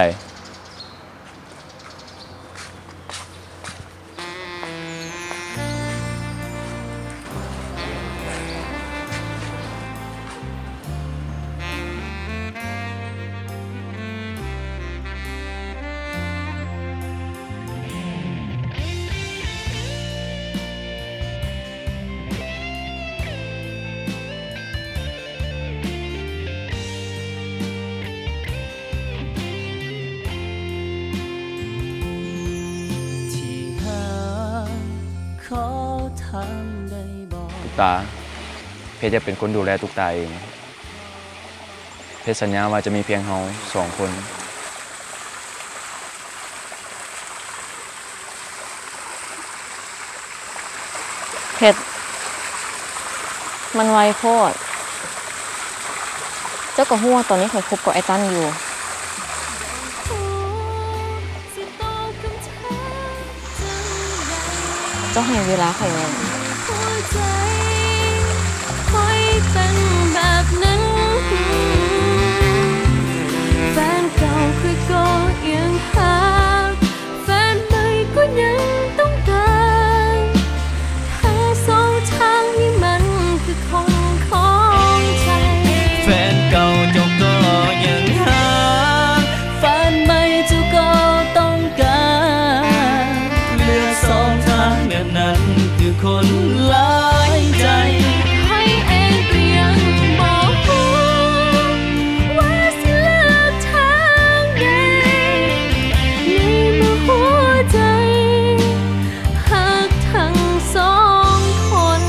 ຕຸກຕາ ເພດຢາກເປັນຄົນດູແລຕຸກຕາເອງ. ເພດສັນຍາວ່າຈະມີພຽງເຮົາສອງຄົນ. ເພດ ມັນໄວໂພດ. ເຈົ້າກໍຮູ້ວ່າຕອນນີ້ຂ້ອຍຄົບກັບໄອ້ຕັນຢູ່. ເຈົ້າໃຫ້ເວລາຂ້ອຍແດ່. ຫົວໃຈຂ້ອຍເປັນແບບນັ້ນ. ແຟນເກົ່າຂ້ອຍກໍຍັງຮັກ. ແຟນໃໝ່ກໍຍັງຕ້ອງການ. ທັງສອງທາງນີ້ມັນຄືຄົນຂອງໃຜ? ແຟນເກົ່າເຈົ້າກໍຍັງຮັກ. ແຟນໃໝ່ເຈົ້າກໍຕ້ອງການ. ເລືອກສອງທາງແບບນັ້ນຄືຄົນຫຼາຍໃຈ. ໃຜເອງກໍຍັງບໍ່ຮູ້ວ່າຊິເລືອກທາງໃດ. ໃນເມື່ອຫົວໃຈຮັກທັງສອງຄົນ.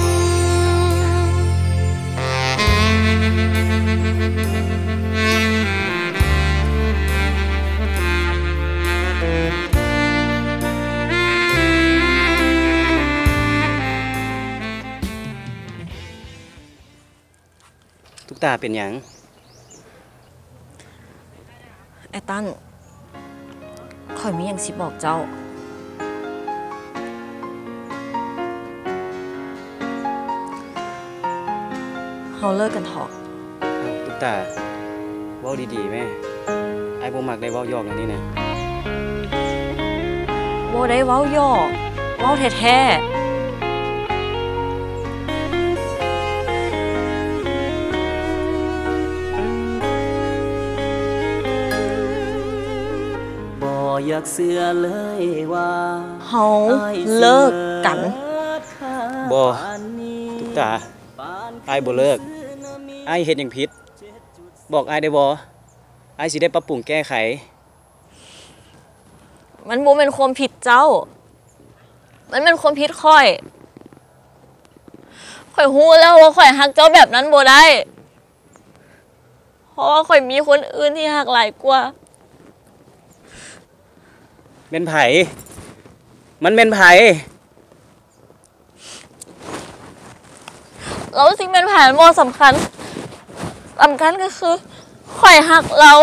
ຕຸກຕາເປັນຫຍັງ? ໄອ້ຕັນ ຂ້ອຍມີຫຍັງຊິບອກເຈົ້າ. ເຮົາເລີກກັນເຖາະ. ຕຸກຕາ ເວົ້າດີໆແມ້. ອ້າຍບໍ່ມັກໄດ້ເວົ້າຢອກແນວນີ້ນະ. ບໍ່ໄດ້ເວົ້າຢອກ, ເວົ້າແທ້ໆ. ບໍ່ຢາກເຊື່ອເລີຍວ່າເຮົາເລີກກັນ. ບໍ່ ຕຸກຕາ, ອ້າຍບໍ່ເລີກ. ອ້າຍເຮັດຫຍັງຜິດ? ບອກອ້າຍໄດ້ບໍ່? ອ້າຍຊິໄດ້ປັບປຸງແກ້ໄຂ. ມັນບໍ່ແມ່ນຄວາມຜິດເຈົ້າ, ມັນແມ່ນຄວາມຜິດຂ້ອຍ. ຂ້ອຍຮູ້ແລ້ວວ່າຂ້ອຍຮັກເຈົ້າແບບນັ້ນບໍ່ໄດ້, ເພາະວ່າຂ້ອຍມີຄົນອື່ນທີ່ຮັກຫຼາຍກວ່າ. ແມ່ນໃຜ? ມັນແມ່ນໃຜ? ລາວຊິແມ່ນໃຜມັນບໍ່ສຳຄັນ, ສຳຄັນກໍຄືຂ້ອຍຮັກລາວ.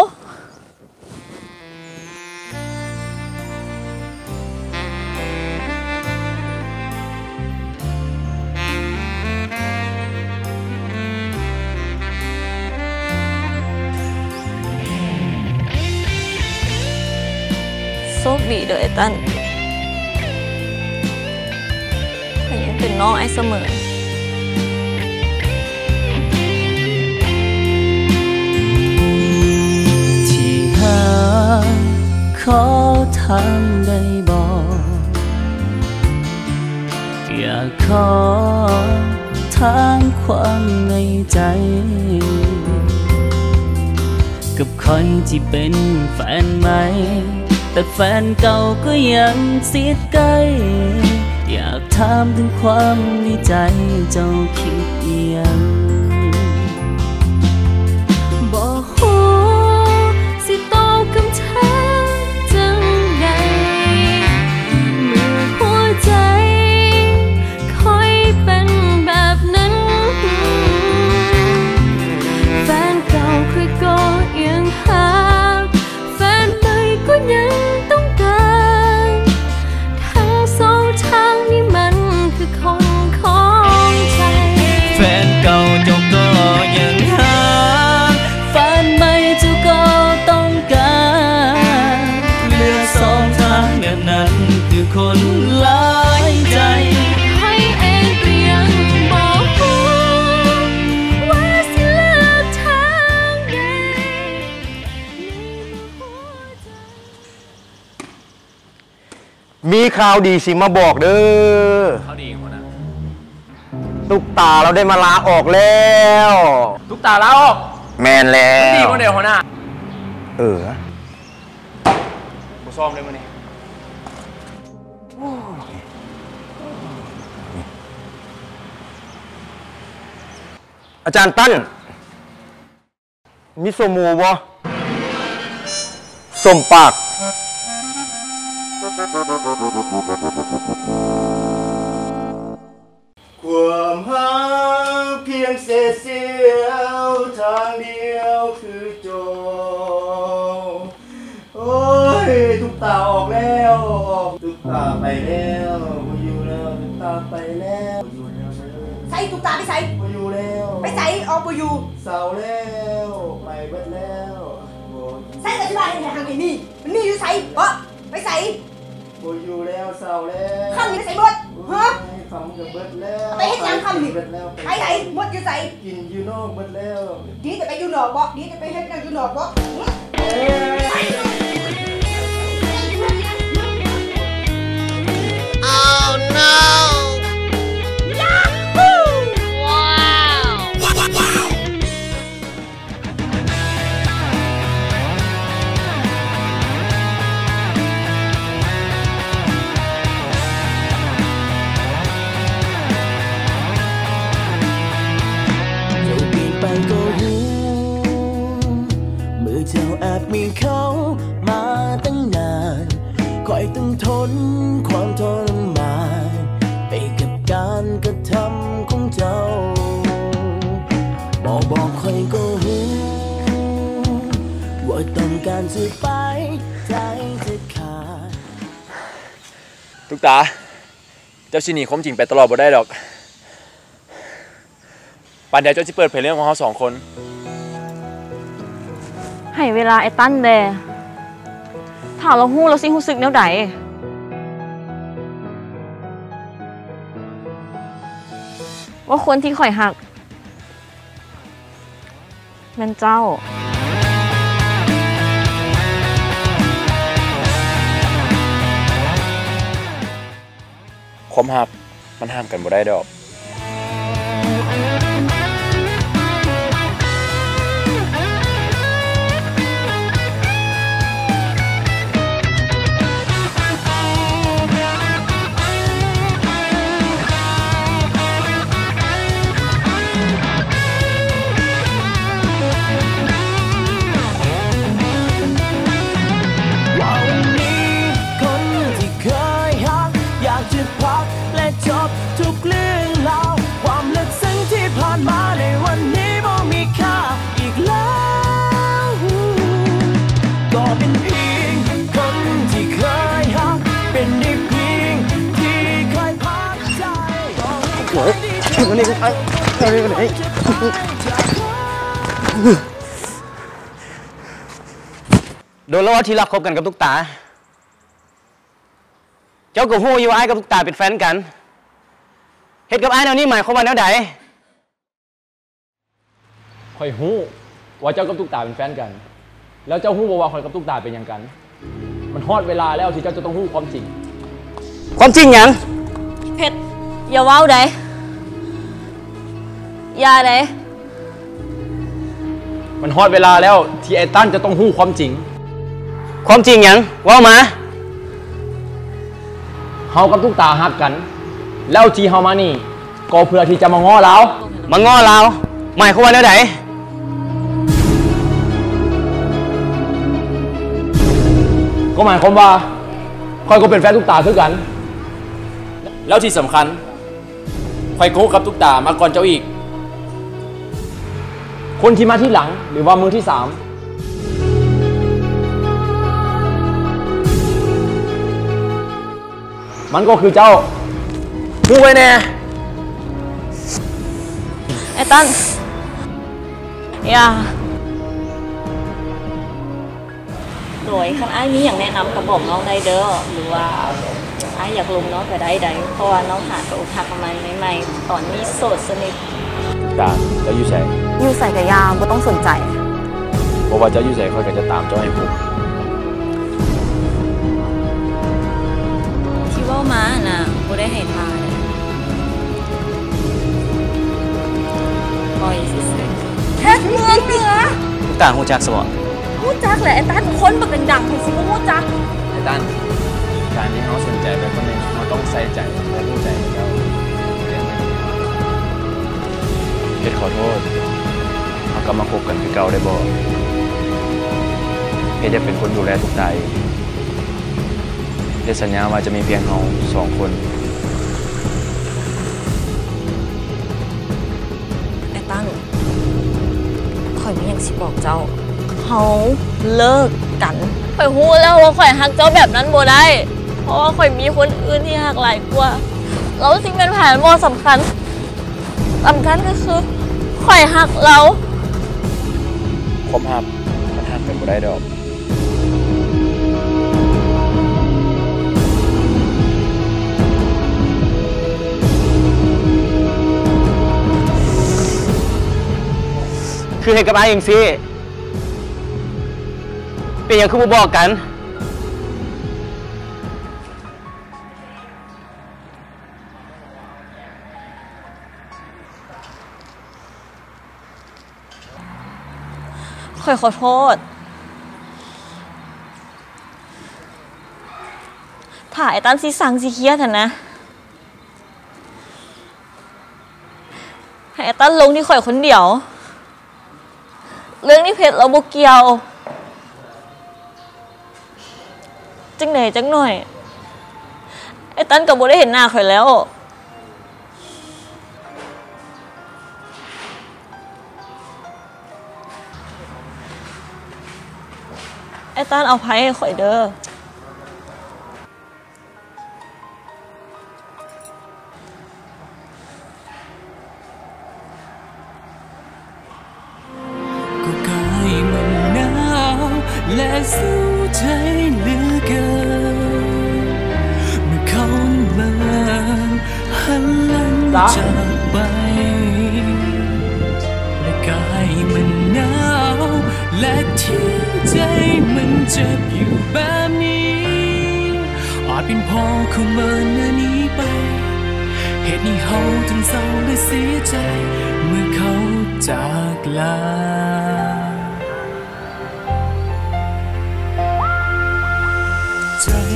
ໂຊກດີເດີ ໄອ້ຕັນ. ຂ້ອຍຍັງເປັນນ້ອງອ້າຍສະເໝີ. ຂໍຖາມໄດ້ບໍ່? ຢາກຂໍຖາມຄວາມໃນໃຈ ກັບຂ້ອຍທີ່ເປັນແຟນໃໝ່ ແຕ່ແຟນເກົ່າກໍຍັງຊິດໃກ້ ຢາກຖາມເຖິງຄວາມໃນໃຈ ເຈົ້າຄິດອີ່ຫຍັງ? ບໍ່ຮູ້ຊິຕອບຄຳຖາມຈັ່ງໃດ ເມື່ອຫົວໃຈຂ້ອຍເປັນແບບນັ້ນ ແຟນເກົ່າຂ້ອຍກໍຍັງຮັກ ແຟນໃໝ່ກໍຍັງຕ້ອງການ ທັງສອງທາງນີ້ມັນຄືຄົນຂອງໃຈ ແຟນເກົ່າເຈົ້າກໍຍັງຮັກ ແຟນໃໝ່ເຈົ້າກໍຕ້ອງການ ເລືອກສອງທາງແບບນັ້ນຄືຄົນຫຼາຍໃຈ ຂ້ອຍເອງກໍຍັງບໍ່ຮູ້ວ່າຊິເລືອກທາງໃດ ມີຂ່າວດີຊິມາບອກເດີ້. ຂ່າວດີຫຍັງຫົວໜ້າ? ຕຸກຕາລາວໄດ້ມາລາອອກແລ້ວ. ຕຸກຕາລາອອກ? ແມ່ນແລ້ວ. ມັນດີບໍ່ແດ່ຫົວໜ້າ? ເອີ ບໍ່ຊ້ອມເລີຍມື້ນີ້. ອາຈານຕັນ ມີສົ້ມໝູບໍ່? ສົ້ມປາກ. ຄວາມຮັກພຽງເສດສຽວທາງດຽວຄືເຈົ້າ. ໂອ້ຍ ຕຸກຕາອອກແລ້ວ ຕຸກຕາໄປແລ້ວ ບໍ່ຢູ່ແລ້ວ ຕຸກຕາໄປແລ້ວ ບໍ່ຢູ່ແລ້ວເດີ້. ໃສ? ຕຸກຕາໄປໃສ? ບໍ່ຢູ່ແລ້ວ. ໄປໃສ? ອອກ ບໍ່ຢູ່. ເຊົາແລ້ວ ໄປເບິດແລ້ວ. ບໍ່ ໃສ? ກໍຊິວ່າເຮັດໃຫ້ຫັ້ນໃຫ້ນີ້ ມັນມີຢູ່ໃສ? ເບາະ ໄປໃສ? ບໍ່ຢູ່ແລ້ວ ເຊົາແລ້ວ. ຄຳນີ້ໄປໃສໝົດ? ຮະ? ໂອ້ຍ ຄຳກໍເບິດແລ້ວ. ໄປເຮັດຫຍັງຄຳນີ້? ໄປໃສ? ໝົດຢູ່ໃສ? ກິນຢູ່ນອກເບິດແລ້ວ. ດີແຕ່ໄປຢູ່ນອກເບາະ ດີແຕ່ໄປເຮັດຫຍັງຢູ່ນອກເບາະ. Oh no! Yahoo! Wow! ເຈົ້າປ່ຽນໄປກໍຮູ້ ເມື່ອເຈົ້າແອບມີເຂົາມາຕັ້ງນານ ຂ້ອຍຕ້ອງທົນຄວາມທໍລະມານ ໄປກັບການກະທຳຂອງເຈົ້າ. ບໍ່ບອກຂ້ອຍກໍຮູ້ ວ່າຕ້ອງການຈະໄປໃຈຈະຂາດ. ຕຸກຕາ ເຈົ້າຊິໜີຄວາມຈິງໄປຕະຫຼອດບໍ່ໄດ້ດອກ. ປານໃດເຈົ້າຊິເປີດເຜີຍເລື່ອງຂອງເຮົາສອງຄົນ? ໃຫ້ເວລາອ້າຍຕັນແດ່. ຖ້າລາວຮູ້ ລາວຊິຮູ້ສຶກແນວໃດ? ວ່າຄົນທີ່ຂ້ອຍຮັກ ແມ່ນເຈົ້າ. ຄວາມຮັກມັນຫ້າມກັນບໍ່ໄດ້ດອກ. ວ່າວັນນີ້ຄົນທີ່ເຄີຍຮັກ ຢາກຈະພັກ ແລະ ຈົບທຸກເລື່ອງລາວ ຄວາມລຶກເຊິ່ງທີ່ຜ່ານມາໃນວັນນີ້ບໍ່ມີຄ່າອີກແລ້ວ. ກໍເປັນພຽງຄົນທີ່ເຄີຍຮັກ ເປັນໄດ້ພຽງທີ່ເຄີຍພັກໃຈ ກໍໃຫ້ເຄີຍໄດ້ເຖິງທີ່ໄປ ໂດນແລ້ວວ່າທີ່ລັກຄົບກັນກັບຕຸກຕາ. ເຈົ້າກໍຮູ້ຢູ່ວ່າອ້າຍກັບຕຸກຕາເປັນແຟນກັນ. ເຮັດກັບອ້າຍແນວນີ້ໝາຍຄວາມວ່າແນວໃດ? ຂ້ອຍຮູ້ວ່າເຈົ້າກັບຕຸກຕາເປັນແຟນກັນ. ແລ້ວເຈົ້າຮູ້ບໍ່ວ່າຂ້ອຍກັບຕຸກຕາເປັນຫຍັງກັນ? ມັນຮອດເວລາແລ້ວທີ່ເຈົ້າຈະຕ້ອງຮູ້ຄວາມຈິງ. ຄວາມຈິງຫຍັງ? ເພັດ ຢ່າເວົ້າໄດ໋ ຢ່າໄດ໋. ມັນຮອດເວລາແລ້ວທີ່ໄອ້ຕັນຈະຕ້ອງຮູ້ຄວາມຈິງ. ຄວາມຈິງຫຍັງ? ເວົ້າມາ. ເຮົາກັບຕຸກຕາຮັກກັນ ແລ້ວທີ່ເຮົາມານີ້ ກໍເພື່ອທີ່ຈະມາງໍ້ລາວ. ມາງໍ້ລາວ? ໝາຍຄວາມວ່າແນວໃດ? ກໍໝາຍຄວາມວ່າ ຂ້ອຍກໍເປັນແຟນຕຸກຕາຄືກັນ. ແລ້ວທີ່ສຳຄັນ ຂ້ອຍໂກະກັບຕຸກຕາມາກ່ອນເຈົ້າອີກ. ຄົນທີ່ມາທີຫຼັງ ຫຼືວ່າມືທີສາມ ມັນກໍຄືເຈົ້າ. ຮູ້ໄວ້ແນ່. ໄອ້ຕັນ ຢ່າ. ໂດຍ ຄັນອ້າຍມີຫຍັງແນະນຳກໍບອກນ້ອງໄດ້ເດີ້ ຫຼືວ່າອ້າຍຢາກລົມນ້ອງກໍໄດ້ໃດ໋ ເພາະວ່ານ້ອງຫາກໍອົກຫັກມາໃໝ່ໆ ຕອນນີ້ໂສດສະໜິດ. ຕາ ເຈົ້າຢູ່ໃສ? ຢູ່ໃສກະຢ່າ ບໍ່ຕ້ອງສົນໃຈ. ບໍ່ວ່າເຈົ້າຢູ່ໃສ ຂ້ອຍກໍຈະຕາມເຈົ້າໃຫ້ພົບ. ທີ່ເວົ້າມາຫັ້ນນະ ບໍ່ໄດ້ໃຫ້ທ່າເດ້. ເຮັດເມືອງເໜືອ. ຕາຮູ້ຈັກຊະບໍ? ຮູ້ຈັກແຫຼະ ໄອ້ຕັນ ຄົນບັກດັງໆ ໃຜຊິບໍ່ຮູ້ຈັກ? ໄອ້ຕັນ ການທີ່ເຮົາສົນໃຈໃຜຄົນໜຶ່ງ ເຮົາຕ້ອງໃສ່ໃຈ ແລະ ຮູ້ໃຈເຂົາເຈົ້າ. ເພັດ ຂໍໂທດ. ເຮົາກັບມາຄົບກັນຄືເກົ່າໄດ້ບໍ່? ເພັດຢາກເປັນຄົນດູແລຕຸກຕາເອງ. ເພັດສັນຍາວ່າຈະມີພຽງເຮົາສອງຄົນ. ໄອ້ຕັນ ຂ້ອຍມີຫຍັງຊິບອກເຈົ້າ. ເຮົາເລີກກັນ. ຂ້ອຍຮູ້ແລ້ວວ່າຂ້ອຍຮັກເຈົ້າແບບນັ້ນບໍ່ໄດ້ ເພາະວ່າຂ້ອຍມີຄົນອື່ນທີ່ຮັກຫຼາຍກວ່າ. ລາວຊິແມ່ນໃຜມັນບໍ່ສຳຄັນ. ສຳຄັນກໍຄືຂ້ອຍຮັກລາວ. ຄວາມຮັກມັນຫັກກັນບໍ່ໄດ້ດອກ. ຄືເຮັດກັບອ້າຍຈັ່ງຊີ້? ເປັນຫຍັງຄືບໍ່ບອກກັນ? ຂ້ອຍຂໍໂທດ. ຖ້າໄອ້ຕັນຊິຊັງຊິຄຽດຫັ້ນນະ ໃຫ້ໄອ້ຕັນລົງທີ່ຂ້ອຍຄົນດຽວ. ເລື່ອງນີ້ເພັດລາວບໍ່ກ່ຽວ. ຈັ່ງໃດຈັກໜ້ອຍ ໄອ້ຕັນກໍບໍ່ໄດ້ເຫັນໜ້າຂ້ອຍແລ້ວ. ໄອ້ຕັນອະໄພໃຫ້ຂ້ອຍເດີ້. ກໍກາຍມັນໜາວ ແລະ ເສົ້າໃຈເຫຼືອເກີນ ເມື່ອເຂົາມາຫັນຫຼັງຈາກໄປ ແລະ ກາຍມັນໜາວ ແລະ ທີ່ໃຈມັນເຈັບຢູ່ແບບນີ້. ອາດເປັນເພາະເຂົາເມີນໜີໄປ ເຮັດໃຫ້ເຮົາທັງເສົ້າ ແລະ ເສຍໃຈ ເມື່ອເຂົາຈາກລາ. ເຈົ້າ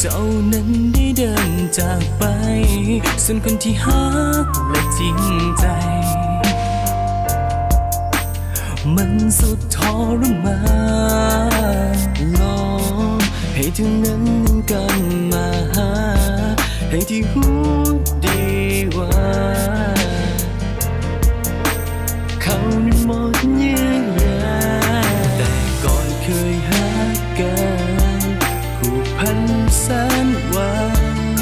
ເຈົ້ານັ້ນໄດ້ເດີນຈາກໄປ ສ່ວນຄົນທີ່ຮັກ ແລະ ຈິງໃຈ ມັນສຸດທໍລະມານ ລອງໃຫ້ເທື່ອໜຶ່ງກັນມາຫາ ໃຫ້ທີ່ຮູ້ດີວ່າ ເຂົານັ້ນໝົດເຍື່ອໃຍ ແຕ່ກ່ອນເຄີຍຮັກກັນ ຜູກພັນແສນຫວານ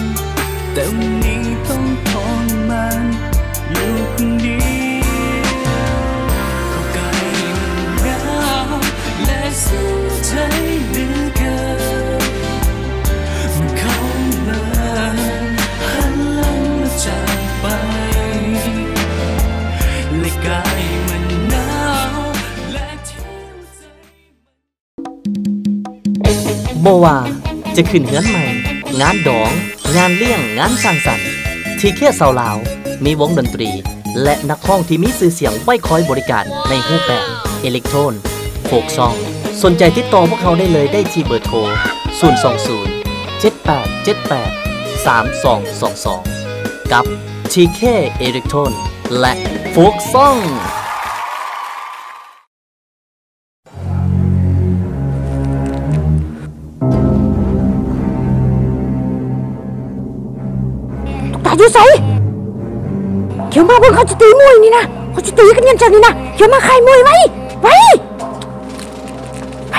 ແຕ່ວັນນີ້ຕ້ອງທໍລະມານຢູ່ຄົນດຽວ ເພາະກາຍມັນໜາວ ແລະ ເສົ້າໃຈເຫຼືອເກີນ ເມື່ອເຂົາມາຫັນຫຼັງຈາກໄປ ແລະ ກາຍມັນໜາວ ແລະ ທີ່ຫົວໃຈ ມ ບໍ່ວ່າຈະຂຶ້ນເຮືອນໃໝ່, ງານດອງ, ງານລ້ຽງ, ງານສັງສັນ, ທີເຄ ຊາວລາວ ມີວົງດົນຕີ ແລະ ນັກຮ້ອງທີ່ມີຊື່ສຽງໄວ້ຄອຍບໍລິການໃນຮູບແບບເອເລັກໂທນ, ໂຟກຊອງ. ສົນໃຈຕິດຕໍ່ພວກເຮົາໄດ້ເລີຍ ໄດ້ທີ່ເບີໂທ ສູນສອງສູນ ເຈັດແປດເຈັດແປດ ສາມສອງສອງສອງ ກັບ ທີເຄ ເອເລັກໂທນ ແລະ ໂຟກຊອງ. ຕາຢູ່ໃສ? ຂຽວມາເບິ່ງ ເຂົາຈະຕີມວຍນີ້ນະ, ເຂົາຈະຕີກັນຢູ່ແຖວນີ້ນະ. ຂຽວມາຄ້າຍມວຍ ໄວ ໄວ ໄປ.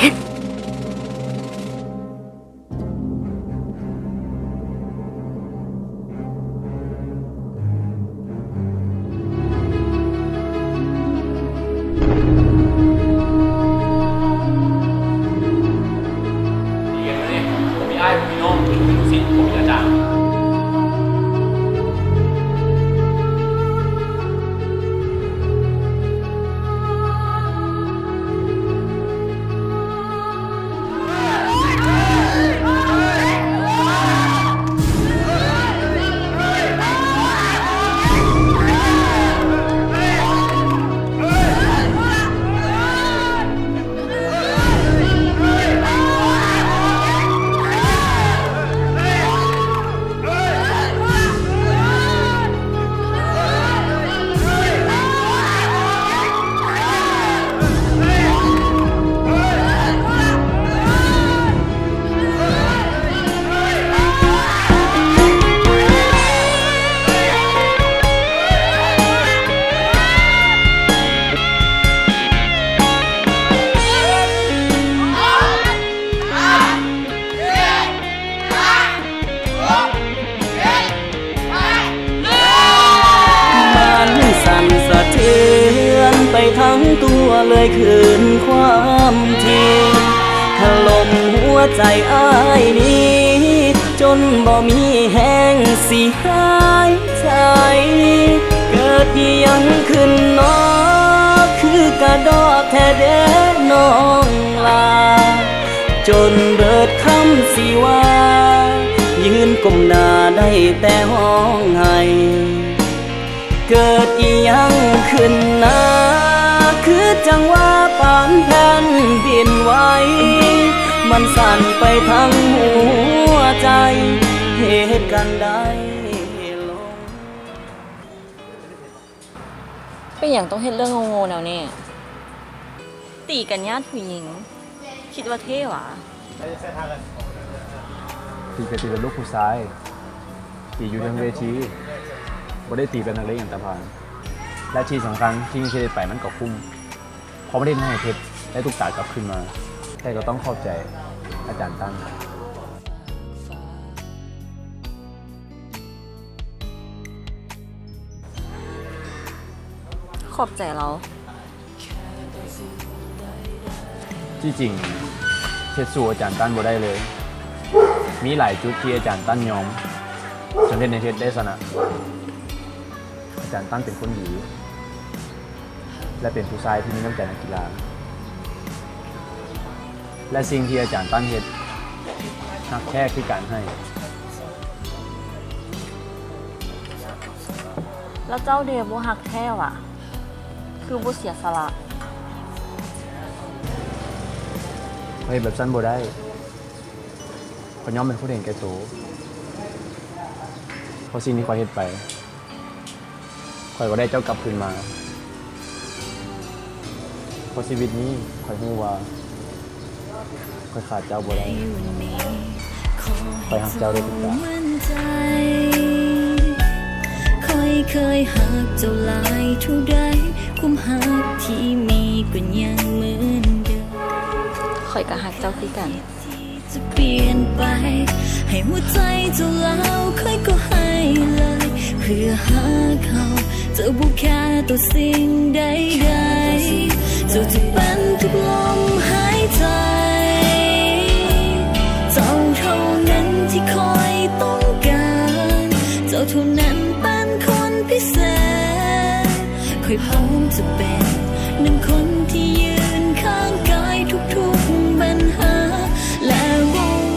ມັນສັ່ນສະເທືອນໄປທັງຕົວເລີຍຄືນຄວາມຈິງ ຖະຫຼົ່ມຫົວໃຈອ້າຍນີ້ ຈົນບໍ່ມີແຮງຊິຫາຍໃຈ. ເກີດອີ່ຫຍັງຂຶ້ນນໍ ຄືກະດອກແທ້ເດນ້ອງຫຼ້າ. ຈົນເບີດຄຳຊິວ່າ ຢືນກົ້ມໜ້າໄດ້ແຕ່ຮ້ອງໄຫ້. ເກີດອີ່ຫຍັງຂຶ້ນນາ ຄືຈັ່ງວ່າປານແຜ່ນດິນໄຫວ ມັນສັ່ນໄປທັງຫົວໃຈ ເຮັດກັນໄດ້ລົງ. ເປັນຫຍັງຕ້ອງເຮັດເລື່ອງໂງ່ໆແນວນີ້? ຕີກັນຍາດຜູ້ຍິງ ຄິດວ່າເທ່ຫວາ? ຕີກະຕີແບບລູກຜູ້ຊາຍ ຕີຢູ່ເທິງເວທີ ບໍ່ໄດ້ຕີແບບນັກເລງອັນຕະພານ ແລະທີ່ສຳຄັນ ສິ່ງທີ່ເຮັດໄປມັນກໍຄຸ້ມ ເພາະມັນເຮັດໃຫ້ເພັດໄດ້ຕຸກຕາກັບຄືນມາ ແຕ່ກໍຕ້ອງຂອບໃຈອາຈານຕັ້ນ. ຂອບໃຈລາວ. ທີ່ຈິງ ເຮັດສູ້ອາຈານຕັ້ນບໍ່ໄດ້ເລີຍ. ມີຫຼາຍຈຸດທີ່ອາຈານຕັ້ນຍອມ ຈົນເຮັດໃຫ້ເພັດໄດ້ຊະນະ. ອາຈານຕັ້ນເປັນຄົນດີ ແລະ ເປັນຜູ້ຊາຍທີ່ມີນ້ຳໃຈນັກກິລາ. ແລະ ສິ່ງທີ່ອາຈານຕັ້ນເຮັດ ຮັກແທ້ຄືການໃຫ້. ແລ້ວເຈົ້າເດບໍ່ຮັກແທ້ຫວາ? ຄືບໍ່ເສຍສະຫຼະ? ຂ້ອຍເຮັດແບບຊັ້ນບໍ່ໄດ້. ຂ້ອຍຍອມເປັນຄົນເຫັນແກ່ໂຕ. ເພາະສິ່ງທີ່ຂ້ອຍເຮັດໄປ ຂ້ອຍກໍໄດ້ເຈົ້າກັບຄືນມາ. ເພາະຊີວິດນີ້ ຂ້ອຍຮູ້ວ່າ ຂ້ອຍຂາດເຈົ້າບໍ່ໄດ້. ຂ້ອຍຮັກເຈົ້າໄດ້ທຸກຢ່າງ. ຂ້ອຍເຄີຍຮັກເຈົ້າຫຼາຍເທົ່າໃດ ຄວາມຮັກທີ່ມີກໍຍັງເໝືອນເດີມ. ຂ້ອຍກໍຮັກເຈົ້າຄືກັນ. ຈະປ່ຽນໄປ ໃຫ້ຫົວໃຈເຈົ້າແລ້ວ ຂ້ອຍກໍໃຫ້ເລີຍ ເພື່ອຫາເຂົາ ເຈົ້າບໍ່ແຄຕໍ່ສິ່ງໃດໆ ເຈົ້າຈະເປັນທຸກລົມຫາຍໃຈ ເຈົ້າເທົ່ານັ້ນທີ່ຂ້ອຍຕ້ອງການ ເຈົ້າເທົ່ານັ້ນເປັນຄົນພິເສດ ຂ້ອຍພ້ອມຈະເປັນໜຶ່ງຄົນທີ່ຢືນຂ້າງກາຍທຸກໆບັນຫາ ແລະ ເວົ້າ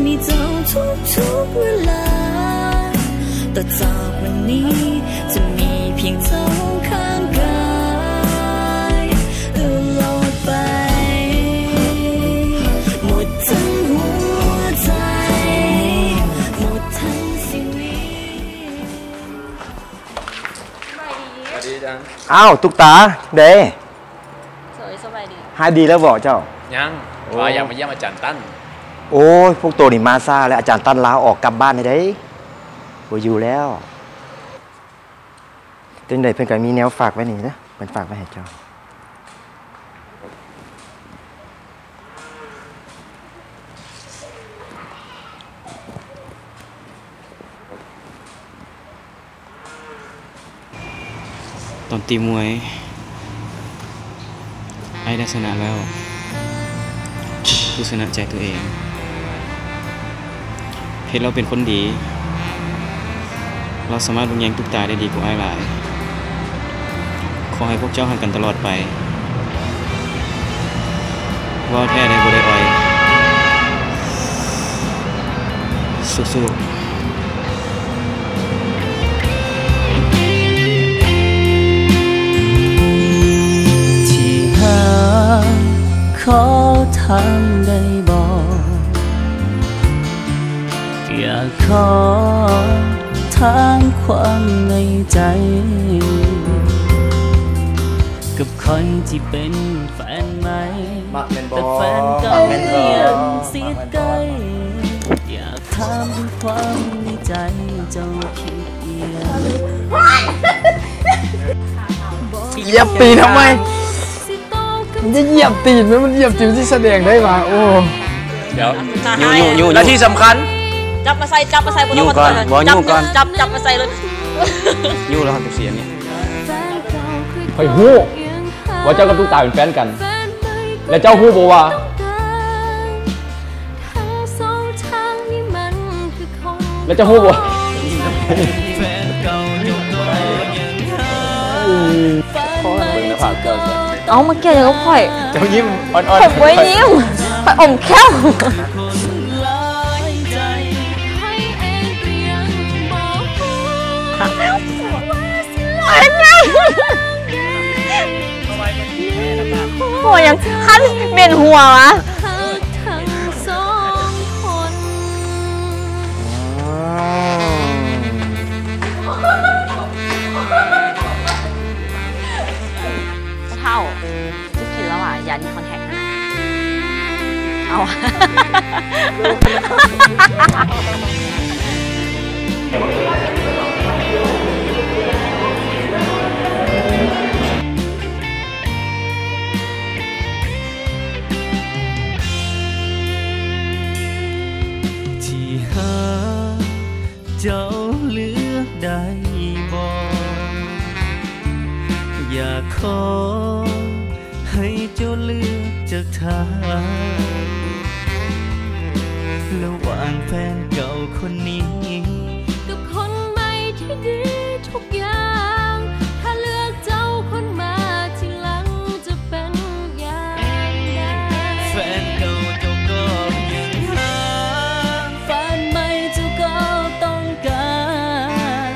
ມີເຈົ້າທຸກໆເວລາ ຕໍ່ຈາກວັນນີ້ຈະມີພຽງເຈົ້າຂ້າງກາຍ ຕະຫຼອດໄປ ໝົດທັງຫົວໃຈ ໝົດທັງຊີວິດ. ສະບາຍດີ ສະບາຍດີອາຈານ. ອ້າວ ຕຸກຕາ ເດ້. ໂດຍ ສະບາຍດີ. ຫາຍດີແລ້ວບໍ່ເຈົ້າ? ຍັງ ໂອ້ ວ່າຢາກມາຢ້ຽມອາຈານຕັນ. ໂອ້ຍ ພວກໂຕນີ້ມາຊ້າແລ້ວ ອາຈານຕັນລາອອກກັບບ້ານແລ້ວເດ້ ບໍ່ຢູ່ແລ້ວ. ຈັ່ງໃດເພິ່ນກໍມີແນວຝາກໄວ້ນີ້ເດີ້ ເພິ່ນຝາກໄວ້ໃຫ້ເຈົ້າ. ຕອນຕີມວຍ ອ້າຍໄດ້ຊະນະແລ້ວ ຄືຊະນະໃຈຕົວເອງ. ເພດລາວເປັນຄົນດີ ລາວສາມາດເບິ່ງແຍງຕຸກຕາໄດ້ດີກວ່າອ້າຍຫຼາຍ. ຂໍໃຫ້ພວກເຈົ້າຮັກກັນຕະຫຼອດໄປ. ເວົ້າແທ້ໄດ້ບໍ່ໄດ້ອອຍ. ສູ້ໆ. ທີ່ຮັກ ຂໍຖາມໄດ້ບໍ່? ຢາກຂໍຖາມຄວາມໃນໃຈ ກັບຄົນທີ່ເປັນແຟນໃໝ່ ມັກແມ່ນບໍ່? ແຕ່ແຟນເກົ່າຍັງຊິດໃກ້ ຢາກຖາມຄວາມໃນໃຈ ເຈົ້າຄິດອີ່ຫຍັງ? ຢຽບຕີນທຳໄມ? ມັນຈະຢຽບຕີນ ມັນຢຽບຕີນທີ່ສະແດງໄດ້ຫວາ? ໂອ້ ດຽວ ຍູ້ໆໆ ແລະທີ່ສຳຄັນ ຈັບມາໃສ່ ຈັບມາໃສ່ ຍູ້ກ່ອນ ບໍ່ ຍູ້ກ່ອນ ຈັບ ຈັບມາໃສ່ເລີຍ ຍູ້ແລ້ວເຮົາຈະເສຍນີ້. ຂ້ອຍຮູ້ວ່າເຈົ້າກັບຕຸກຕາເປັນແຟນກັນ ແລະເຈົ້າຮູ້ບໍ່ວ່າ ແລະເຈົ້າຮູ້ບໍ່? ເບິ່ງໜ້າຜາກເຈົ້າ. ເອົ້າ ມາກ່ຽວຫຍັງກັບຂ້ອຍ? ເຈົ້າຍິ້ມອ່ອນໆ. ຂ້ອຍບໍ່ໄດ້ຍິ້ມ ຂ້ອຍອົມແຂ້ວ. ໂອ້ຍ ຄັນເວັນຫົວວະ. ທັງສອງຄົນ ພໍ່ເຖົ້າ ຈະກິນແລ້ວຫວາ ຢາດີຄອນແທກຫັ້ນນະ. ເອົາ ທີ່ຫາກເຈົ້າເລືອກໄດ້ບໍ່? ຢາກຂໍໃຫ້ເຈົ້າເລືອກຈາກທາງ ລະຫວ່າງແຟນເກົ່າຄົນນີ້ ກັບຄົນໃໝ່ທີ່ດີທຸກຢ່າງ. ຖ້າເລືອກເຈົ້າຄົນມາທີຫຼັງຈະເປັນຢ່າງໃດ? ແຟນເກົ່າເຈົ້າກໍຍັງຫາ ແຟນໃໝ່ເຈົ້າກໍຕ້ອງການ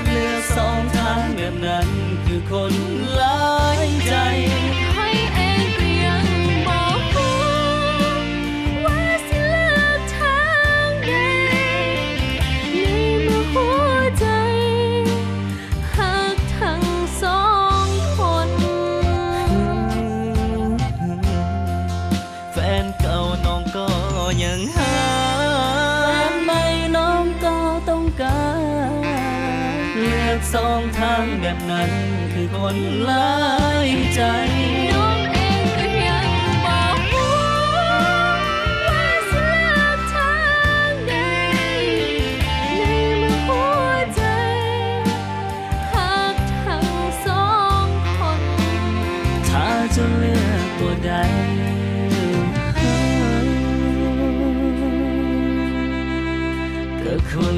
ເລືອກສອງທາງແບບນັ້ນຄືຄົນຫຼາຍໃຈ. ຂ້ອຍເອງກໍຍັງບໍ່ຮູ້ວ່າຊິເລືອກທາງໃດ ໃນເມື່ອຫົວໃຈຮັກທັງສອງຄົນ. ແຟນເກົ່ານ້ອງກໍຍັງຫາ ແຟນໃໝ່ນ້ອງກໍຕ້ອງການ ເລືອກສອງທາງແບບນັ້ນຄືຄົນຫຼາຍໃຈ. ນ້ອງເອງກໍຍັງບໍ່ຮູ້ວ່າຊິເລືອກທາງໃດ ໃນເມື່ອຫົວໃຈ ຮັກທັງສອງຄົນ. ຖ້າເຈົ້າເລືອກຕົວໃດ ກໍຄົນ